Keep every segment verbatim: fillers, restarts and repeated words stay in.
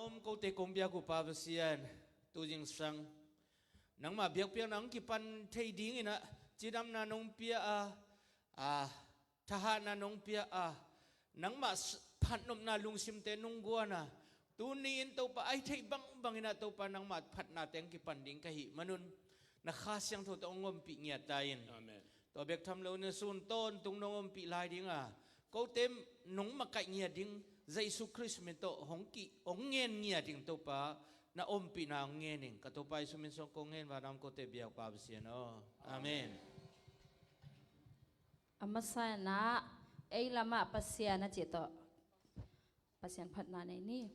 Kote kong biak uh Pa Pasian, tu zingsang nangmah biakpiakna hong kipan thei dingin ah cidamna nong pia a, a, thahatna nong pia a, nangmah s-, phatnopna lungsimte nong guan a, tuni-in Topa, a hih theih bangbangin ah Topa, nangmah phatnate hong kipan ding ka hih manun na Kha Siangtho tawh hong ompih ngiat ta in. Amen. Tua bek tham lo in sun tawntung nong ompih lai ding a, kote nong makaih ngiat ding Jesu Khrist min tawh hong ki, hong ngen ngiat ding Topa, na ompihna hong ngen in. Ka Topa Jesu min suang kong ngen, vanam kote biak Pa Pasian aw. Amen. A masa in ah, ei lamah Pasian a cih tawh Pasian phatna nei ni.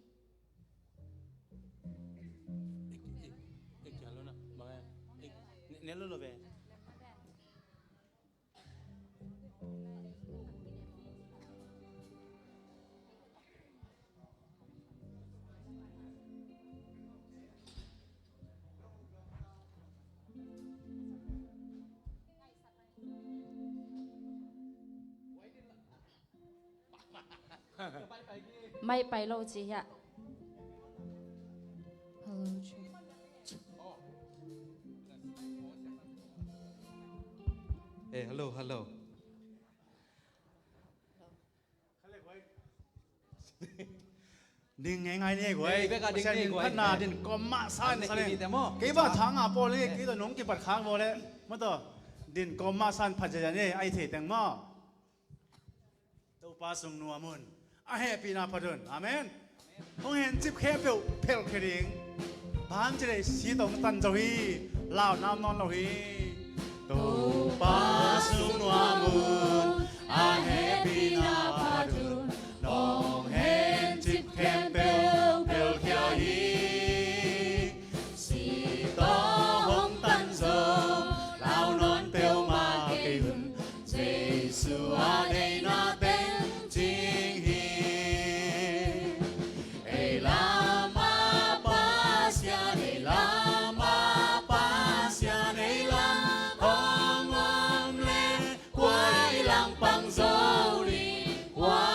Mai pai lo ci hiah. Hello, check. Eh, hello, hello. Ning ngai ngai ni guai. Pasian min phatna din kawm mah san sa ning. Kei ba thang a pawl ni, kei tawh nong kipat khak bawl le. Maw tawh din kawm mah san phat ziazia ni, a hih theih teng maw. Topa sung nuam un. A hehpihna phat un. Amen. Hong hencip khempeuh phelh khia ding. Bang ci leh si tawh hong tan zo hi. Lau nam nawn lo hi. Topa sung nuam un. A hehpihna phat un. Nong hencip khempeuh phelh khia hi. Si tawh hong tan zo. Lau nawn peuhmah kei un. Jesu a deihna teng cing hi. Ei lamah Pasian, ei lamah Pasian, ei lam hong om le, kua i langpang zo ding, kua,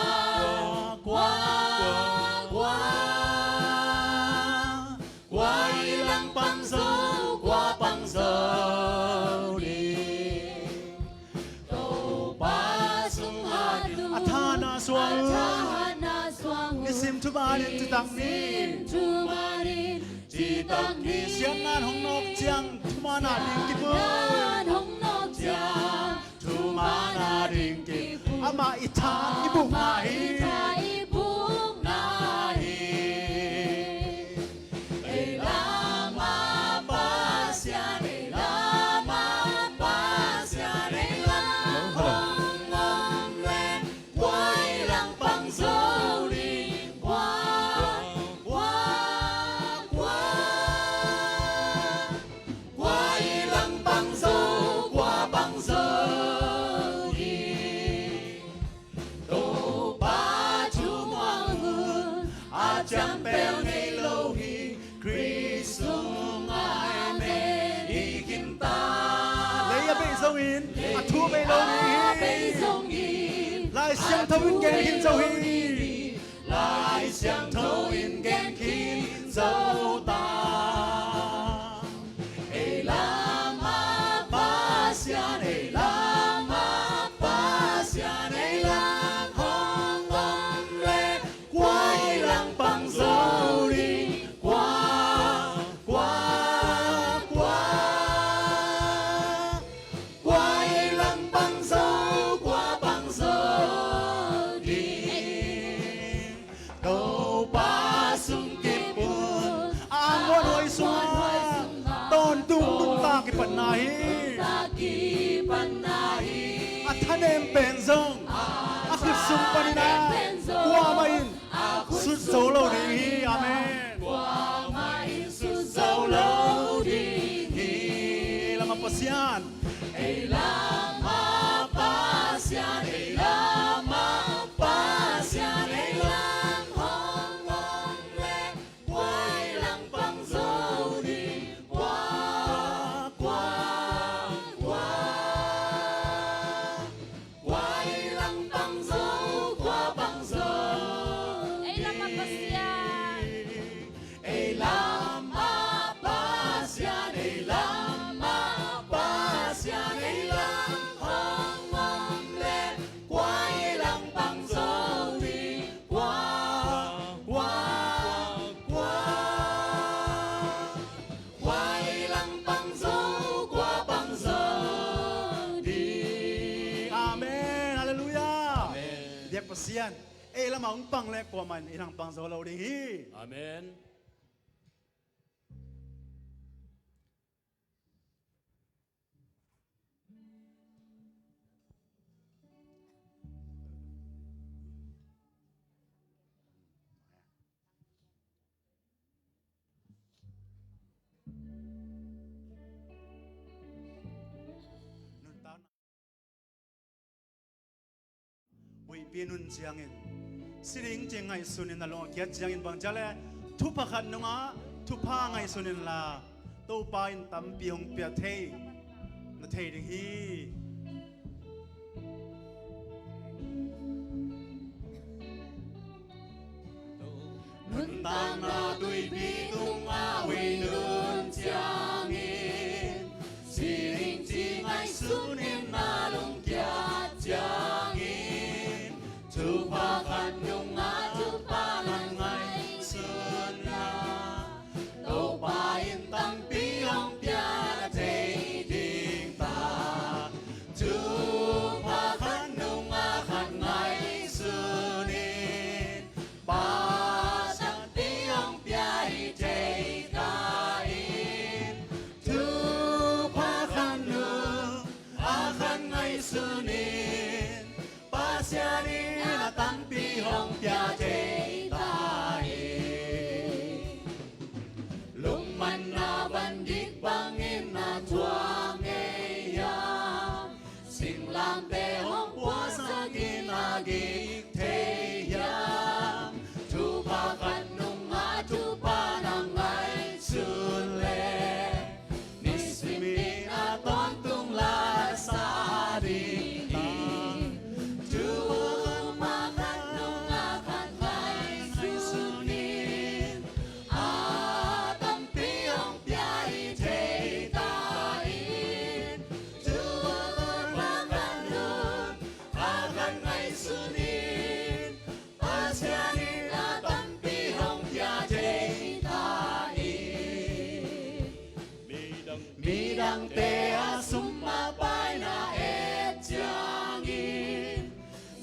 kua, kua. Kua i langpang zo, kua pang zo ding. Topa sung hat un. A thahatna suang un. A thahatna suang un. Nisim thuman in citak ni. Nisim thuman in citak ni. Siatna in hong nawk ciang thuman a ding kibuk. Siatna in hong nawk ciang thuman a ding kibuk. Amah i tha i bukna hi. Amah i tha i bukna hi. Ei lamah Pasian, ei lamah Pasian, ei lam hong om le, kua i langpang zo ding, kua, kua, kua. Kua i langpang zo, kua pang zo ding. Topa thu muang un, a ciang peuh ngei lo hi. Khrih sungah amen i kim ta. Lei a beih zongin, a thu a beih lo ding hi. Lei a beih zongin, Lai Siangtho in gen khin zo hi. Lai Siangtho in gen khin zo ta. Ei lamah Pasian, ei lamah Pasian, ei lam hong om le, kua i langpang zo ding, kua, kua, kua. Kua i langpang zo, kua pang zo ding. Topa sung kip un. A anguanhuai sungah tawntung nuntak kipatna hi. A thanem pen zong a khut sung panin ah kuamah in sut zo lo ding hi. Amen. Kuamah in sut zo lo ding hi. Lamah Pasian. Ei lamah Pasian, ei lamah Pasian, ei lam hong om le, kua i langpang zo ding, kua, kua, kua. Kua i langpang zo, kua pang Pasian ei lamah hong pang le kuamah in ei lam pang zo lo ding hi. Amen. Huihpi nun ciangin, si ding ci ngaihsun in na lung a kiat ciangin bang ci a le, thupha khat nungah thupha ngaihsun inla, Topa in tampi hong pia thei, na thei ding hi. Nuntakna tuipi tungah huih nun ciangin, si ding ci ngaihsun in na lung kiat ciangin, thupha khat nungah thupha na ngaihsun la, Topa in tampi hong pia na thei ding ta. Thupha khat nungah khat ngaihsun in, Pa tampi hong pia hi thei ta in, thupha khat nungah khat ngaihsun in, Pasian in a tampi hong pia thei ta hi. Lungmanna van dik bangin na thuak ngei hiam? Singlamteh hong puaksak in a gik thei hiam? Thupha khat nungah thupha na ngaihsun leh, nisim in a tawntung la sa ding hi. Thupha khat nungah khat ngaihsun in, a tampi hong pia hi thei ta in. Thupha khat nungah khat ngaihsun in, Pasian in a tampi hong pia thei ta hi. Midangte a sum a pai na et ciangin,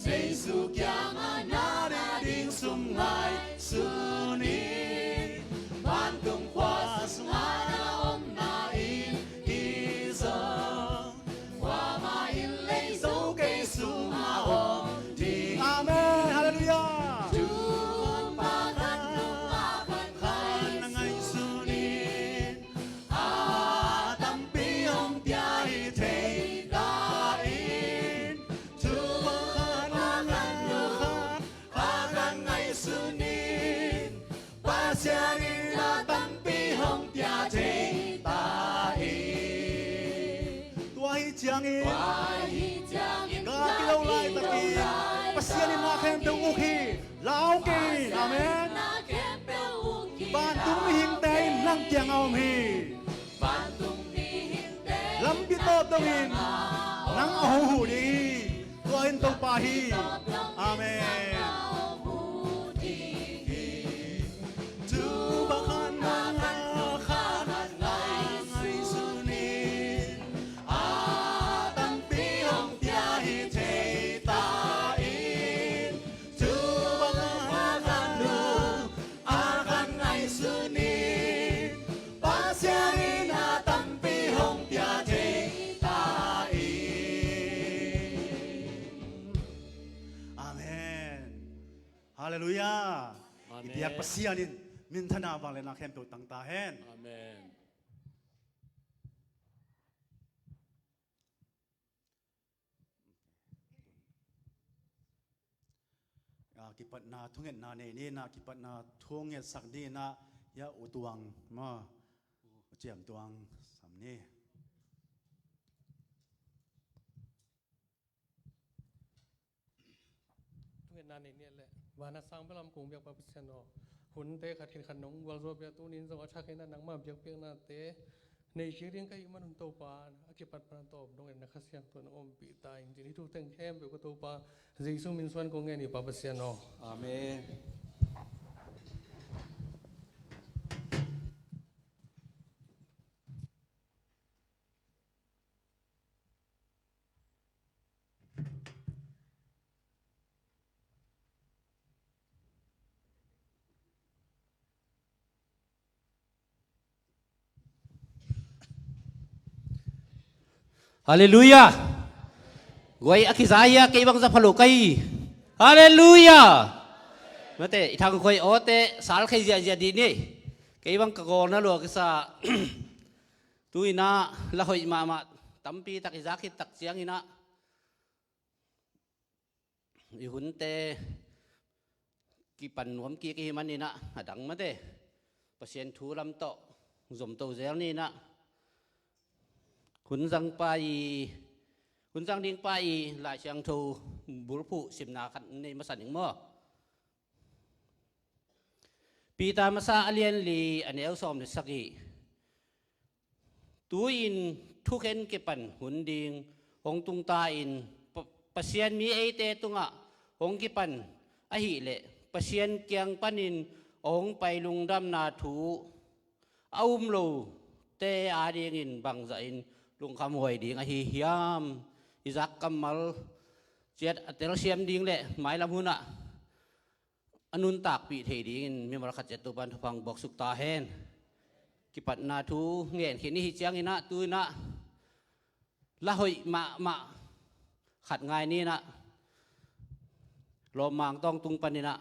Jesu kiangah na na ding sum ngaihsun in, vantung khua sungah na omna in hi zong, kuamah in lei zo kei sungah om ding. Amen. Halleluiah. Thupha khat nungah khat ngaihsun in, a tampi hong pia hi thei ta in. Thupha khat nungah khat ngaihsun in, Pasian in a tampi hong pia thei ta hi. Tua hi ciangin, tua hi ciangin, gah kilo laitakin, Pasian in na khempeuh uk hi. Lau kei in. Amen. Vantung mihingte in nang kiangah om hi. Lampi tawp dongin nang a hong huh ding hi. Tua in Topa hi. Amen. Thupha khat nungah khat ngaihsun in, a tampi hong pia hi thei ta in. Thupha khat nungah khat ngaihsun in, Pasian in a tampi hong pia thei ta in. Amen. Halleluiah. Amen. I biak Pasian in minthanna vangliatna khempeuh tang ta hen. Amen. A, kipatna thungetna nei ni in ah, kipatna thungetsak ding in ah, hia U Tuang maw, U Ciam Tuang sam ni. Thungetna nei ni leh. Van a sang bel a om kong biakpa Pasian aw, hunte khat khin khat nong gualzo pia, tuni in zong a thak in ah nangmah biakpiaknate nei kik ding ka hih manun Topa, a kipat pan a tawp dongin na Kha Siangtho nang ompih ta in, cih hih thu teng khempeuh ka Topa Jesu min suang kong ngen hi Pa Pasian aw. Amen. Halleluiah. Guai a kiza hia, kei bang za pha lo ka hi. Halleluiah. Mate, i thangkhuai awte sal khei ziahziah dih ni. Kei bang ka gawlna lua kisa. Tu-in ah la hoih mahmah tampi tak i za khit tak ciangin ah i hunte kipan nuam kik i hih manin ah, a dang mate Pasian thu lam tawh zomto zel ni in ah, hun zangpa i, hun zang dingpa i Lai Siangtho bulphuh simna khat nei masa ning maw? Peter masa a lian li a neu sawm le sagih. Tu-in thukhen kipan hun ding hong tung ta in, Pa-, Pasian mi eite tungah hong kipan ahih leh Pasian kiang panin hong pai lungdamna thu a um lote adingin bangzahin lungkhamhuai ding ahi hiam? I zak kammal ciat a telsiam ding le mailam hunah a nuntakpih thei dingin mimal khat ciat Topa'n thupha buaksuk ta hen. Kipatna thu ngen khin i hih ciangin ah, tu-in ah la hoih mahmah khat ngai ni in ah, lawmmang tawngtung panin ah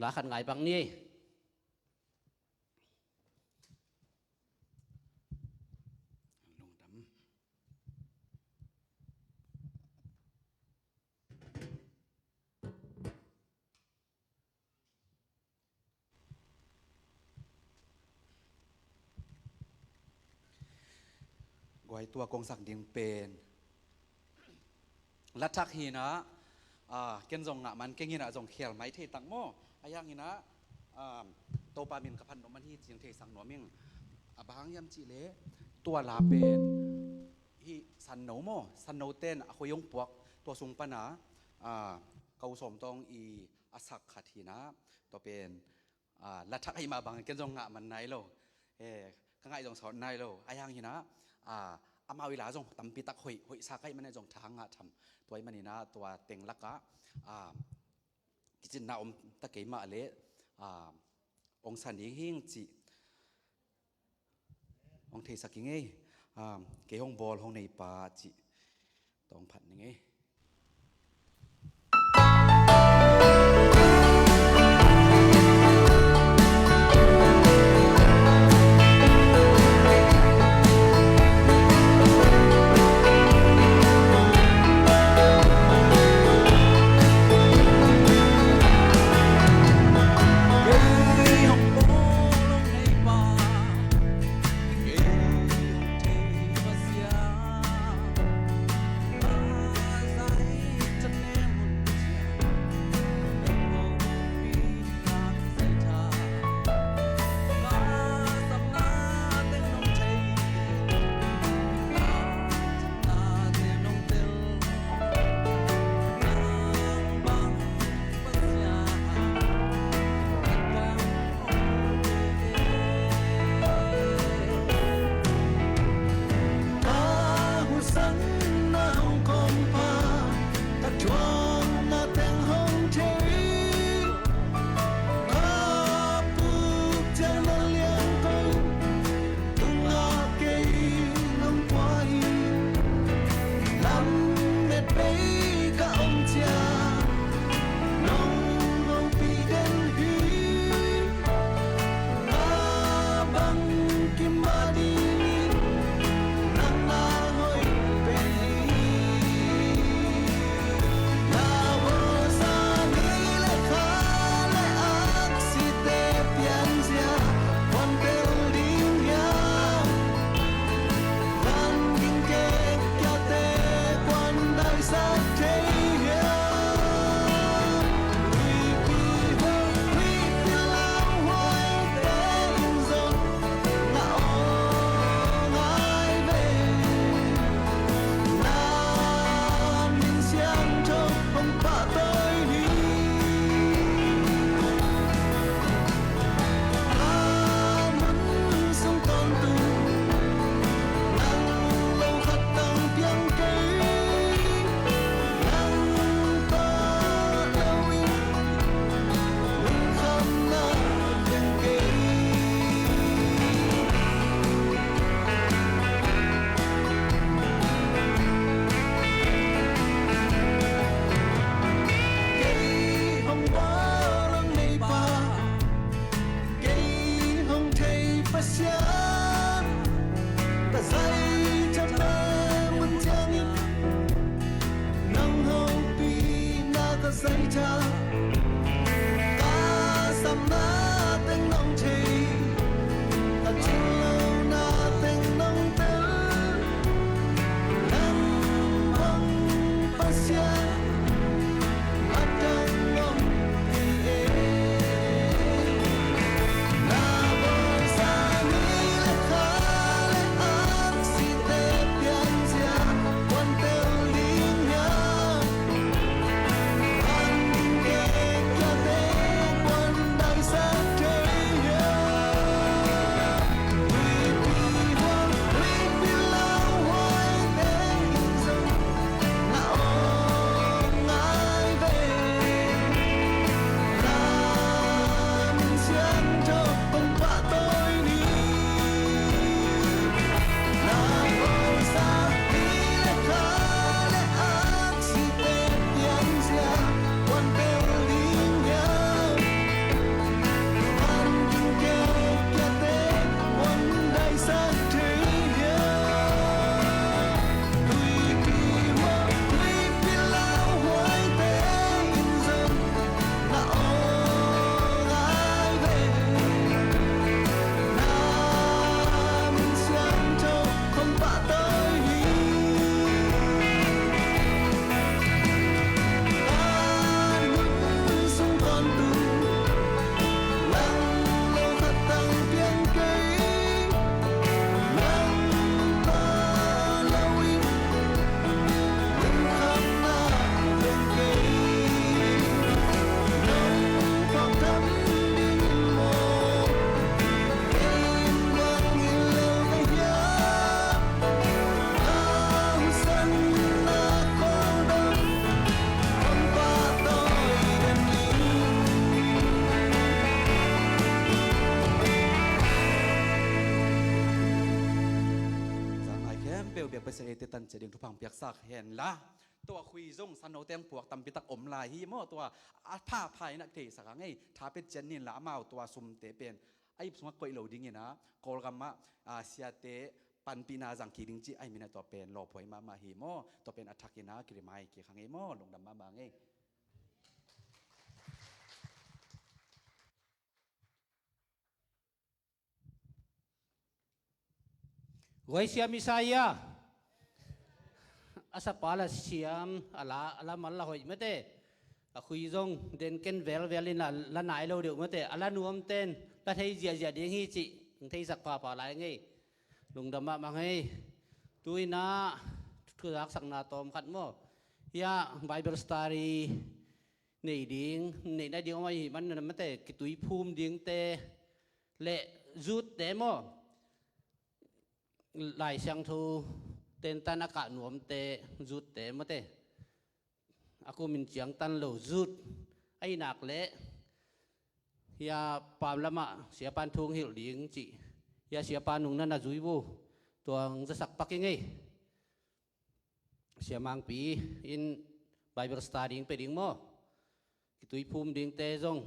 la khat ngai pak ni. Lungdam. Guai, tua kong sak ding pen la thak hi in ah, ken zong ngah man keng in ah zong khel mai thei tak maw? Ahi hangin ah, Topa min ka phat nuam man hi ci-in theisak nuam ing. A bang hang hiam cih leh tua la pen hih sanno maw, sanno ten a khoi hong puak, tua sung pan a, ka u Sawm Tawng i a sak khat hi in ah, tua pen la thak ahih mah bangin ken zong ngah man nai lo. Ka ngaih zong sawt nai lo. Ahi hangin ah, amau i la zong tampi tak hoih, hoih sa ka hih manin zong tha ngah tham. Tua ahih manin ah tua teng lakah kicinna om ta kei mah leh hong sa ding hi ing cih hong theisak ing ei. Kei hong bawl hong neipa cih tawng phat ning ei. Pasian eite tan ciat ding thupha piaksak hen la. Tua khui zong sanno teng puak tampi tak om lai hi maw, tua a pha pha in a theisak a ngei, tha pia ciat ning la amau tua sumte pen a ip sungah koih lo ding in a, Kawlgam ah, a, siate panpihna zang kik ding cih ahih manin a tua pen lawphuai mahmah hi maw, tua pen a thak in a kirimai kik a ngei maw, lungdam mahmah ngei. Guai siam i sa ia. A sapa la siam, a la, a la mal la hoih mate. A khui zong den ken velvel in a la nai lo deuh mate. A la nuamten la thei ziahziah ding hi cih hong theisak phapha lai ngei. Lungdam mahmah ngei. Tu in a thu zaksakna tawm khat maw, hia Bible study nei ding, neih nading om ahih manin mate, kituiphum dingte le zutte maw, Lai Siangtho tentan a kah nuamte, zutte mate, a kumin ciangtan lo zut ahih nak leh, hia pam lamah siapan thu hong hilh ding cih, hia siapa nungna na zui uh, tua hong zasak pak i ngei. Sia Mangpi in Bible study hong pia ding maw? Kituiphum dingte zong,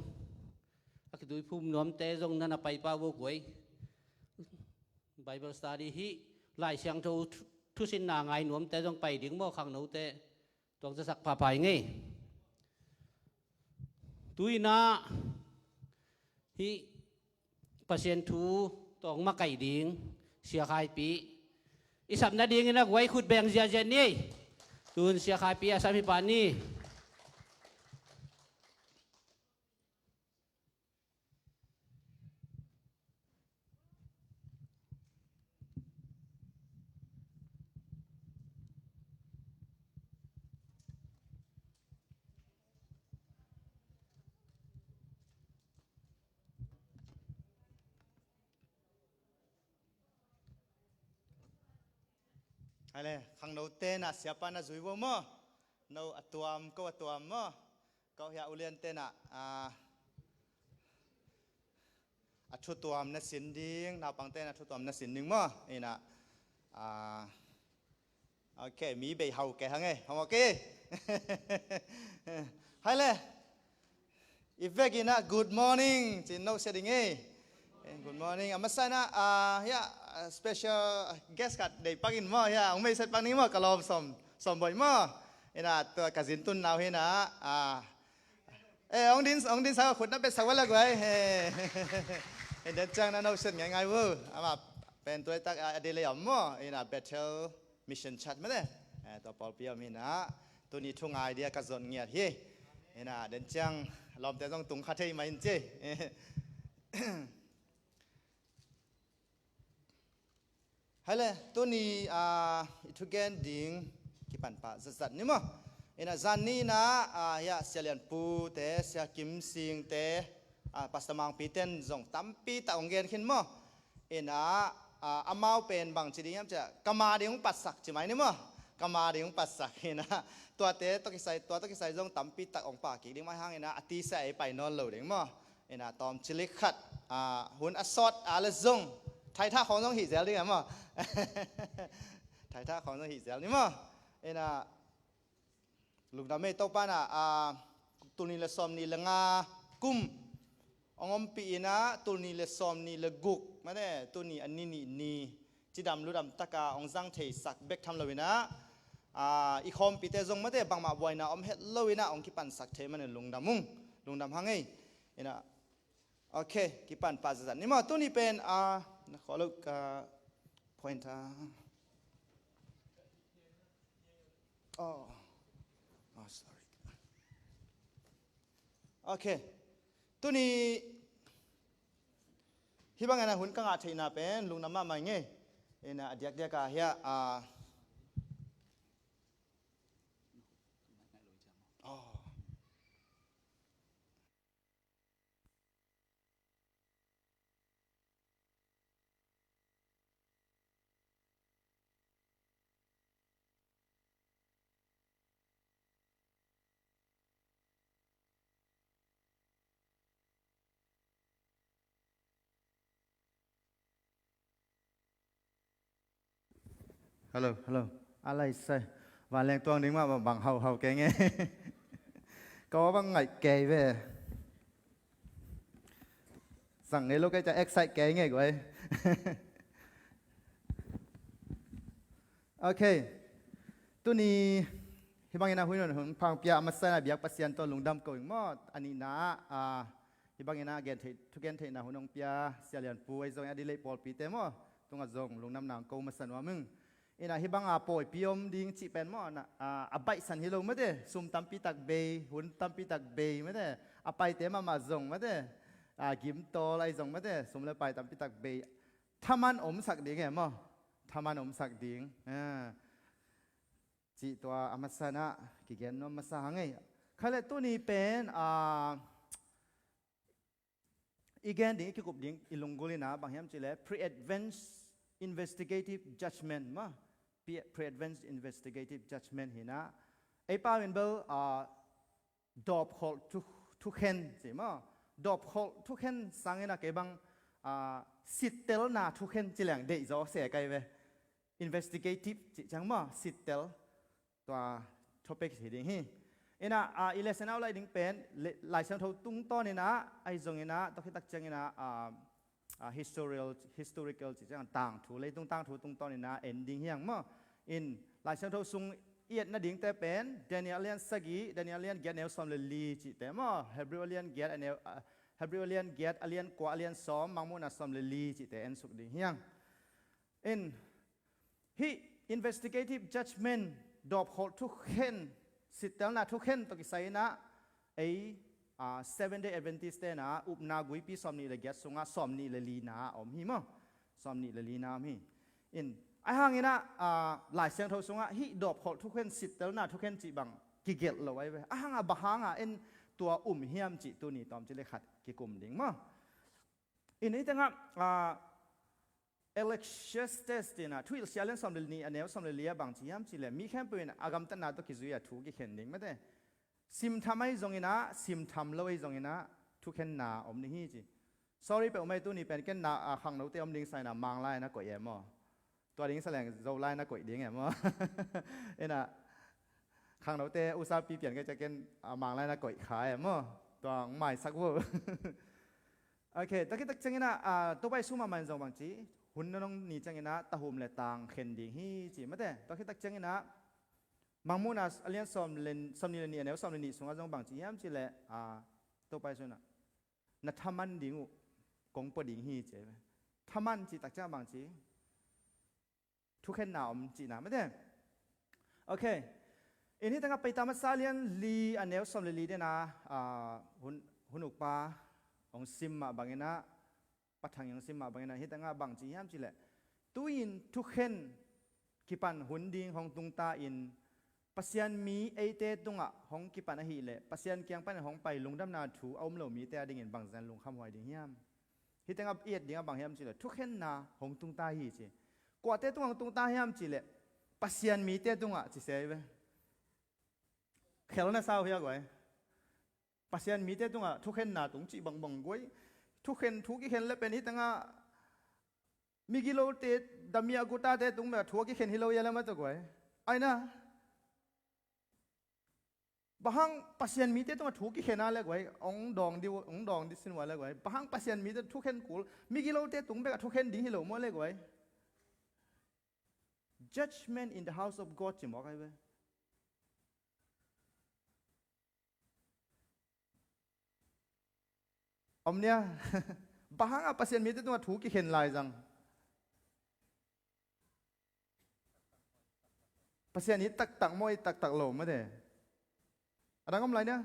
a kituiphum nuamte zong na na pai pah uh guai. Bible study hih Lai Siangtho thu-, thusinna ngai nuamte zong pai ding maw, khangnote? Tua hong zasak phapha i ngei. Tu in a hih Pasian thu tawh hong makaih ding Sia Khaipi i sap nadingin a guai khut beng ziahziah ni. Tun Sia Khaipi a sap hi pah ni. Hai le, khangnote na siapa na zui uh maw? No a tuam, ko a tuam maw? Ko hia uliante na, ah, a thutuam na sin ding, naupangte na thutuam na sin ding maw? Ina, ah, ok, mi bei hau ke hang e, hong ok e. Hai le, i vek ina good morning ci-in no sia ding e. Eh, good morning. A masa ina, ah, hia, ah, special guest khat deih pak in maw, hia, hong mei set pak ni maw, ka lawm Sawm, Sawm Bawi maw. Ina, tua ka zin tun nau hi ina, ah, eh, hong din, hong din sa khut na pet sa wala guai. He. Ina, den ciang na no set ngai ngai uh. Ama pen tuaitak, ah, a dei lei om maw. Ina, Bethel Mission Church mate. Eh, tua pawlpi om hi ina. Tuni thu ngai dia ka zon ngiat hi. Ina, den ciang lawmte zong tung kha thei mah in ci. Hai le, tuni, ah, i thugen ding kipan pah zatzat ni maw? Ina zan ni ina, ah, hia Sia Lian Pu te, Sia Kim Sing te, ah, Pastor Mangpi ten zong tampi tak hong gen khin maw? Ina, ah, amau pen bang ci ding hiam ci a, ka ma ding hong patsak ci mai ni maw? Ka ma ding hong patsak ina, tuate tawh kisai, tua tawh kisai zong tampi tak hong pah kik ding mai hang ina, a tisa ei pai nawn lo ding maw? Ina tawm cilik khat, ah, hun a sawt a le zong, thaitha khawng zong hih zel ding a maw? Thaitha khawng zong hih zel ni maw? Ina lungdam ei Topa na, ah, tul nih le sawm nih le nga kum hong ompih ina, tul nih le sawm nih le guk mate, tuni a ni nih ni cidam ludam taka hong zang theisak bek tham lo ina, ah, i khawmpite zong mate bangmah buaina om het lo ina hong kipansak thei manin lungdam ung, lungdam hang ei. Ina, ok, kipan pah zatzat ni maw? Tuni pen, ah, na khawh lo ka pointer. Oh. Oh, sorry. Ok. Tuni hih bangin a hun ka ngah theihna pen lungdam mahmah ing ei. Ina a diakdiak a hia, ah, oh. Hello, hello. A lai sai. Vanleng tuang ding mah bang hauhau kei nge. Ka aw bang ngaih kei ve. Zang ngei lo kei ca excite kei nge guai. Ok. Tuni hih bangin a hun hun pang pia a masa in a biak Pasian tawh lungdam ko ing maw. A nihna ah, hih bangin a gen theih, thugen theihna hun hong pia Sia Lian Pu ahi zongin a dileih pawlpite maw, tungah zong lungdamna hong ko masa nuam ing. Inah hih banga pawipi om ding cih pen maw, na, a, a baihsan hi lo mate, sum tampi tak bei, hun tampi tak bei mate, a paite mahmah zong mate, a, gimtawl ahi zong mate, sum le pai tampi tak bei. Thaman omsak ding e maw? Thaman omsak ding. A, cih tua a masa in a kigen nuam masa hang ei. Khaile tuni pen, a, i gen ding, i kikup ding, i lunggulh in a bang hiam cih leh pre-advance investigative judgment maw. Pre-, pre-advance investigative judgment hi in a. Ei pau in bel, a, dawpkholh thu, thukhen ci maw. Dawpkholh thukhen sangin a kei bang, a, sittelna thukhen ci leng deih zaw se kai ve. Investigative cih ciang maw, sittel. Tua topic hi ding hi. Inah, a, i lesson outline ding pen, le, Lai Siangtho tungtawn inah, ahi zong inah, tua khit tak ciang inah, a, a, historical, historical cih ciang tangthu, leitung tangthu tungtawn inah en ding hi hang maw. In, Lai Siangtho sung i et nadingte pen, Daniel a lian sagih, Daniel a lian giat a neu sawm le li cihte maw, Hebrew a lian giat a neu, a, Hebrew a lian giat a lian kua a lian sawm, Mangmuhna sawm le li cihte en suk ding hi hang. In, hih investigative judgment, dawpkholh thukhen, sittelna thukhen tawh kisai inah, ei, a, Seven Day Adventist te inah, upna guipi sawm nih le giat sungah sawm nih le lina om hi maw. Sawm nih le lina om hi. In, ahi hang inah, a, Lai Siangtho sungah hih dawpkholh thukhen, sittelna thukhen cih bang kigelh lo ahi ve. Ahi hang a bang hang a en tua um hiam cih tuni tawm ci le khat kikum ding maw. In hih tengah, a, Alexius Testina, Thuhilhsia a lian sawm le nih a neu sawm le li ah bang ci hiam cih leh, mi khempeuh in a gamtatna tawh kizui a thu kikhen ding mate. Simtham ahi zong inah, simtham lo ahi zong inah, thukhenna om ding hi ci. Sorry peuhmah ei, tuni pen ken na, a, khangnote om ding sa inah Manglai na koih e maw. Tua ding sa leng Zolai na koih ding e maw. Inah, khangnote usapi pian kei ciang ken, a, Manglai na koih kha e maw. Tua hong maisak vo. Ok, tua khit tak ciang inah, a, Topa Jesu mahmah in zong bang ci, hun nangawn ni ciang inah, tahum le tang khen ding hi ci mate. Tua khit tak ciang inah, Mangmuhna a lian sawm le, sawm nih le nih a neu sawm le nih sungah zong bang ci hiam cih leh, a, Topa Jesu inah, na thaman ding uh kong pua ding hi ci. Thaman cih tak ciang bang ci, thukhenna om cihna mate. Ok. In hih tengah Peter masa a lian li a neu sawm le li dena, a, hun, hun ukpa hong sim mah bang inah, Pa Thang in hong sim mah bang inah, hih tengah bang ci hiam cih leh, tu-in thukhen kipan hun ding hong tungta in, Pasian mi eite tungah hong kipan ahih leh, Pasian kiang panin hong pai lungdamna thu a um lo mite a dingin bangzah in lungkhamhuai ding hiam? Hih tengah i et dingah bang hiam cih leh, thukhenna hong tungta hi ci. Kuate tungah hong tungta hiam cih leh, Pasian mite tungah ci se hi ve. Khel na sa uh hia guai? Pasian mite tungah thukhenna tung cih bangbang guai. Thukhen, thu kikhen le pen hih tengah migilote, damiah gutate tung bek thu a kikhen hi lo hia le mah tawh guai. Aina. Bang hang Pasian mite tungah thu kikhen a le guai, hong dawng dih, hong dawng dih sin ua le guai. Bang hang Pasian mite thukhen kul, migilote tung bek a thukhen ding hi lo maw le guai. Judgment in the house of God ci mawk ai ve. Om nia. Bang hang a Pasian mite tungah thu kikhen lai zang. Pasian it taktak maw, it taktak lo mate. A dang om lai nia.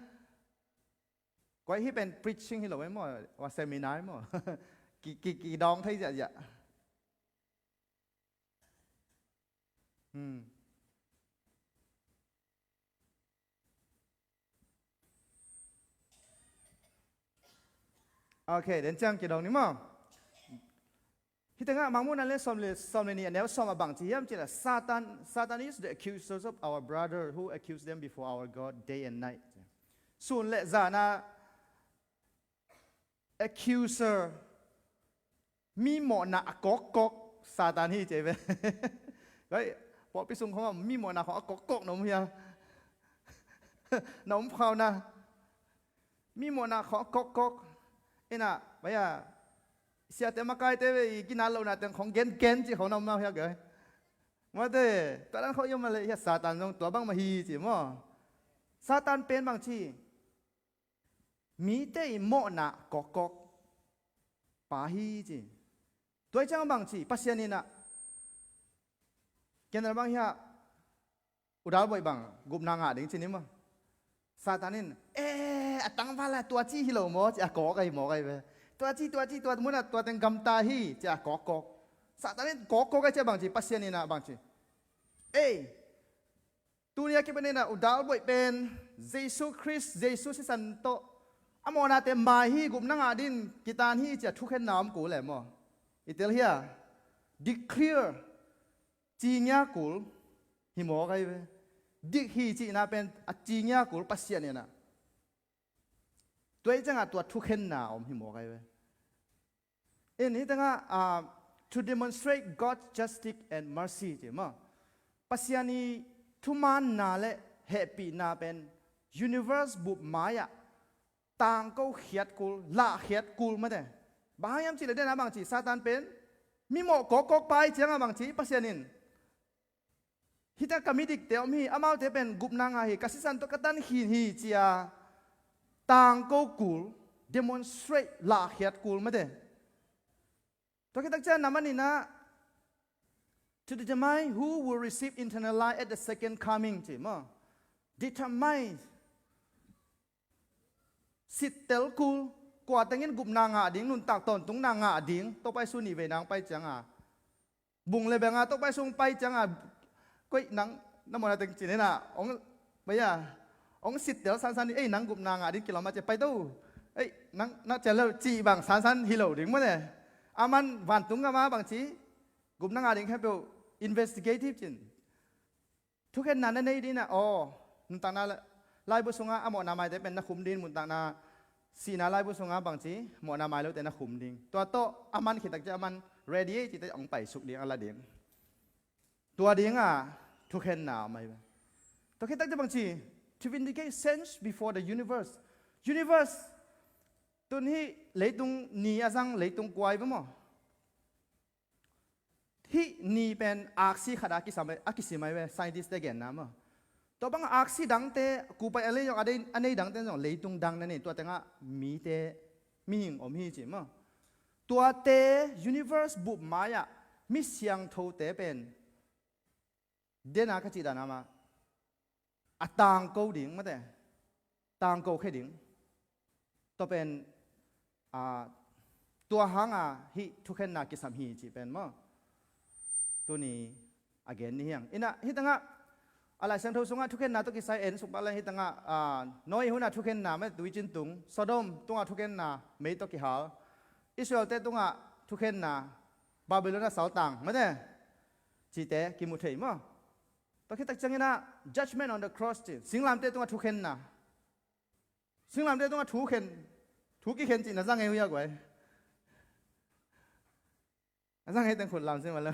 Koi hi pen preaching hi lo maw, wa seminar maw. Ki, ki, ki dawng thei ziahziah. Hmm. Ok, den ciang kidawng ni maw. Hih tengah Mangmuhna le sawm le, sawm le nih a neu sawm a bang ci hiam cih leh, Satan, Satan is the accuser of our brother who accuse them before our God day and night. Sun le zan a accuser, mi mawhna a kawkkawk Satan hi ci ve. Right? Pawlpi sung khong a mi mawhna khong a kawkkawk na om hia? Na om khau na. Mi mawhna khong a kawkkawk. Ina, baya, siate makaite ve i kinat lohna teng khong gengen ci khong na om na hia gai? Mate, tua dan khong i om a le hia, Satan zong tua bang mah hi ci maw? Satan pen bang ci? Mite i mawhna kawkkawk pa hi ci. Tua i ciang bang ci, Pasian in ah, kian bang hia, udal boih bang gupna ngah ding ci ni maw? Satan in, e, a tangval a tua ci hi lo maw ci a kawk ahi mawk ahi ve. Tua ci, tua ci, tua mun a tua teng gamta hi ci a kawkkawk. Satan in kawkkawk ahi ci a bang ci, Pasian in ah bang ci? Ei, tuni a kipan in ah udal boih pen Jesu Khrist, Jesu sisan tawh a mawhnate mai hi, gupna ngah ding kitan hi ci a thukhenna om kul e maw? I tel hia? Declare, cingia kul hi mawk ahi ve. Dik hi cihna pen a cingia kul Pasian in ah. Tua i ciangah tua thukhenna om hi mawk ahi ve. In hi tengah, ah, to demonstrate God's justice and mercy ci maw? Pasian i thumaanna le hehpihna pen universe bup mai-ah tangko khiat kul, lahkhiat kul mate. Bang hang hiam cih le den a bang ci, Satan pen mi mawh kawkkawk pa i ciangah bang ci, Pasian in hita ka midikte om hi, amaute pen gupna ngah hi, ka sisan tawh ka tan khin hi ci a tangko kul, demonstrate, lahkhiat kul mate. Tua khit tak ciang na man in ah, to determine who will receive eternal life at the second coming ci maw? Determine, sittel kul, kua teng in gupna ngah ding, nuntak tawntungna ngah ding, Topa Jesu ni veina hong pai ciangah. Bung le benga Topa Jesu hong pai ciangah, koih nang na mawhna teng ci ni na, hong, baya, hong sittel sansan, ei, nang gupna ngah ding kilawm a ci a pai to. Ei, nang na cian lo cih bang sansan hi lo ding mate. A man vantung gam a bang ci, gupna ngah ding khempeuh investigative cin. Thukhenna na nei ding in ah, aw, nuntakna la-, laibu sungah a mawhna maite pen na khum ding, nuntakna sihna laibu sungah bang ci, mawhna mai lote na khum ding. Tua tawh a man khit tak ciang a man ready ei cih teh hong paisuk ding, a la ding. Tua dingah thukhenna om ahi ve. Tua khit tak ciang bang ci, to vindicate saints before the universe. Universe, tun hih leitung ni a zang leitung kua ahi ve maw? Hih ni pen aksi khat a kisam, a kisim ahi ve, scientist te genna maw? Tua bang aksi dangte, kupai a lei zong a dei, a nei dangte zong leitung dang na nei, tua tengah mite, mihing om hi ci maw? Tuate universe bup mai-ah mi siangthote pen dena ka cih dan a mah a tangko ding mate, tangko khe ding. Tua pen, a, tua hanga hih thukhenna kisam hi cih pen maw? Tuni a gen ni hiang. Inah, hih tangah, a Lai Siangtho sungah thukhenna tawh kisai en suk pah le hih tangah, a, Noah hunah thukhenna mate, tuicin tung, Sodom tungah thukhenna mei tawh kihal, Israelte tungah thukhenna, Babylon a saltang mate, cihte kimu thei maw? Tua khit tak ciangin ah, judgment on the cross ci, singlamteh tungah thukhenna. Singlamteh tungah thukhen, thu kikhen cih na zang ei uh hia guai? Na zang ei teng khut lam sim a lo.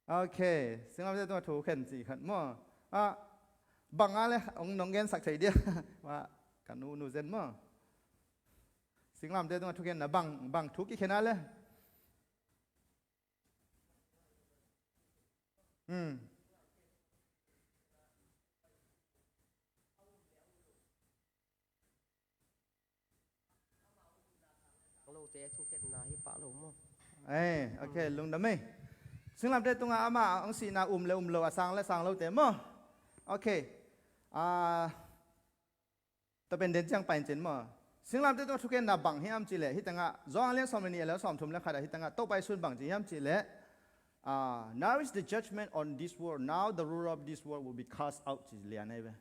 Ok, singlamteh tungah thukhen cih khat maw? Ah, bang a le, hong nong gensak thei dia. Wa, ka nu, nu Zen maw? Singlamteh tungah thukhenna bang, bang thu kikhen a le? Hmm. Lote thukhenna hi pah lo maw? Eh, ok, lungdam ei. Singlamteh tungah amah hong sihna um le um lo, a sang le sang lote maw? Ok. Ah, tua pen den ciang pai in cin maw? Singlamteh tungah thukhenna bang hiam cih leh, hih tangah, Johan a lian sawm le nih, a lian sawm thum le khat ah, hih tangah, Topa Jesu'n bang ci hiam cih leh, ah, now is the judgment on this world, now the ruler of this world will be cast out, ci lian ahi ve.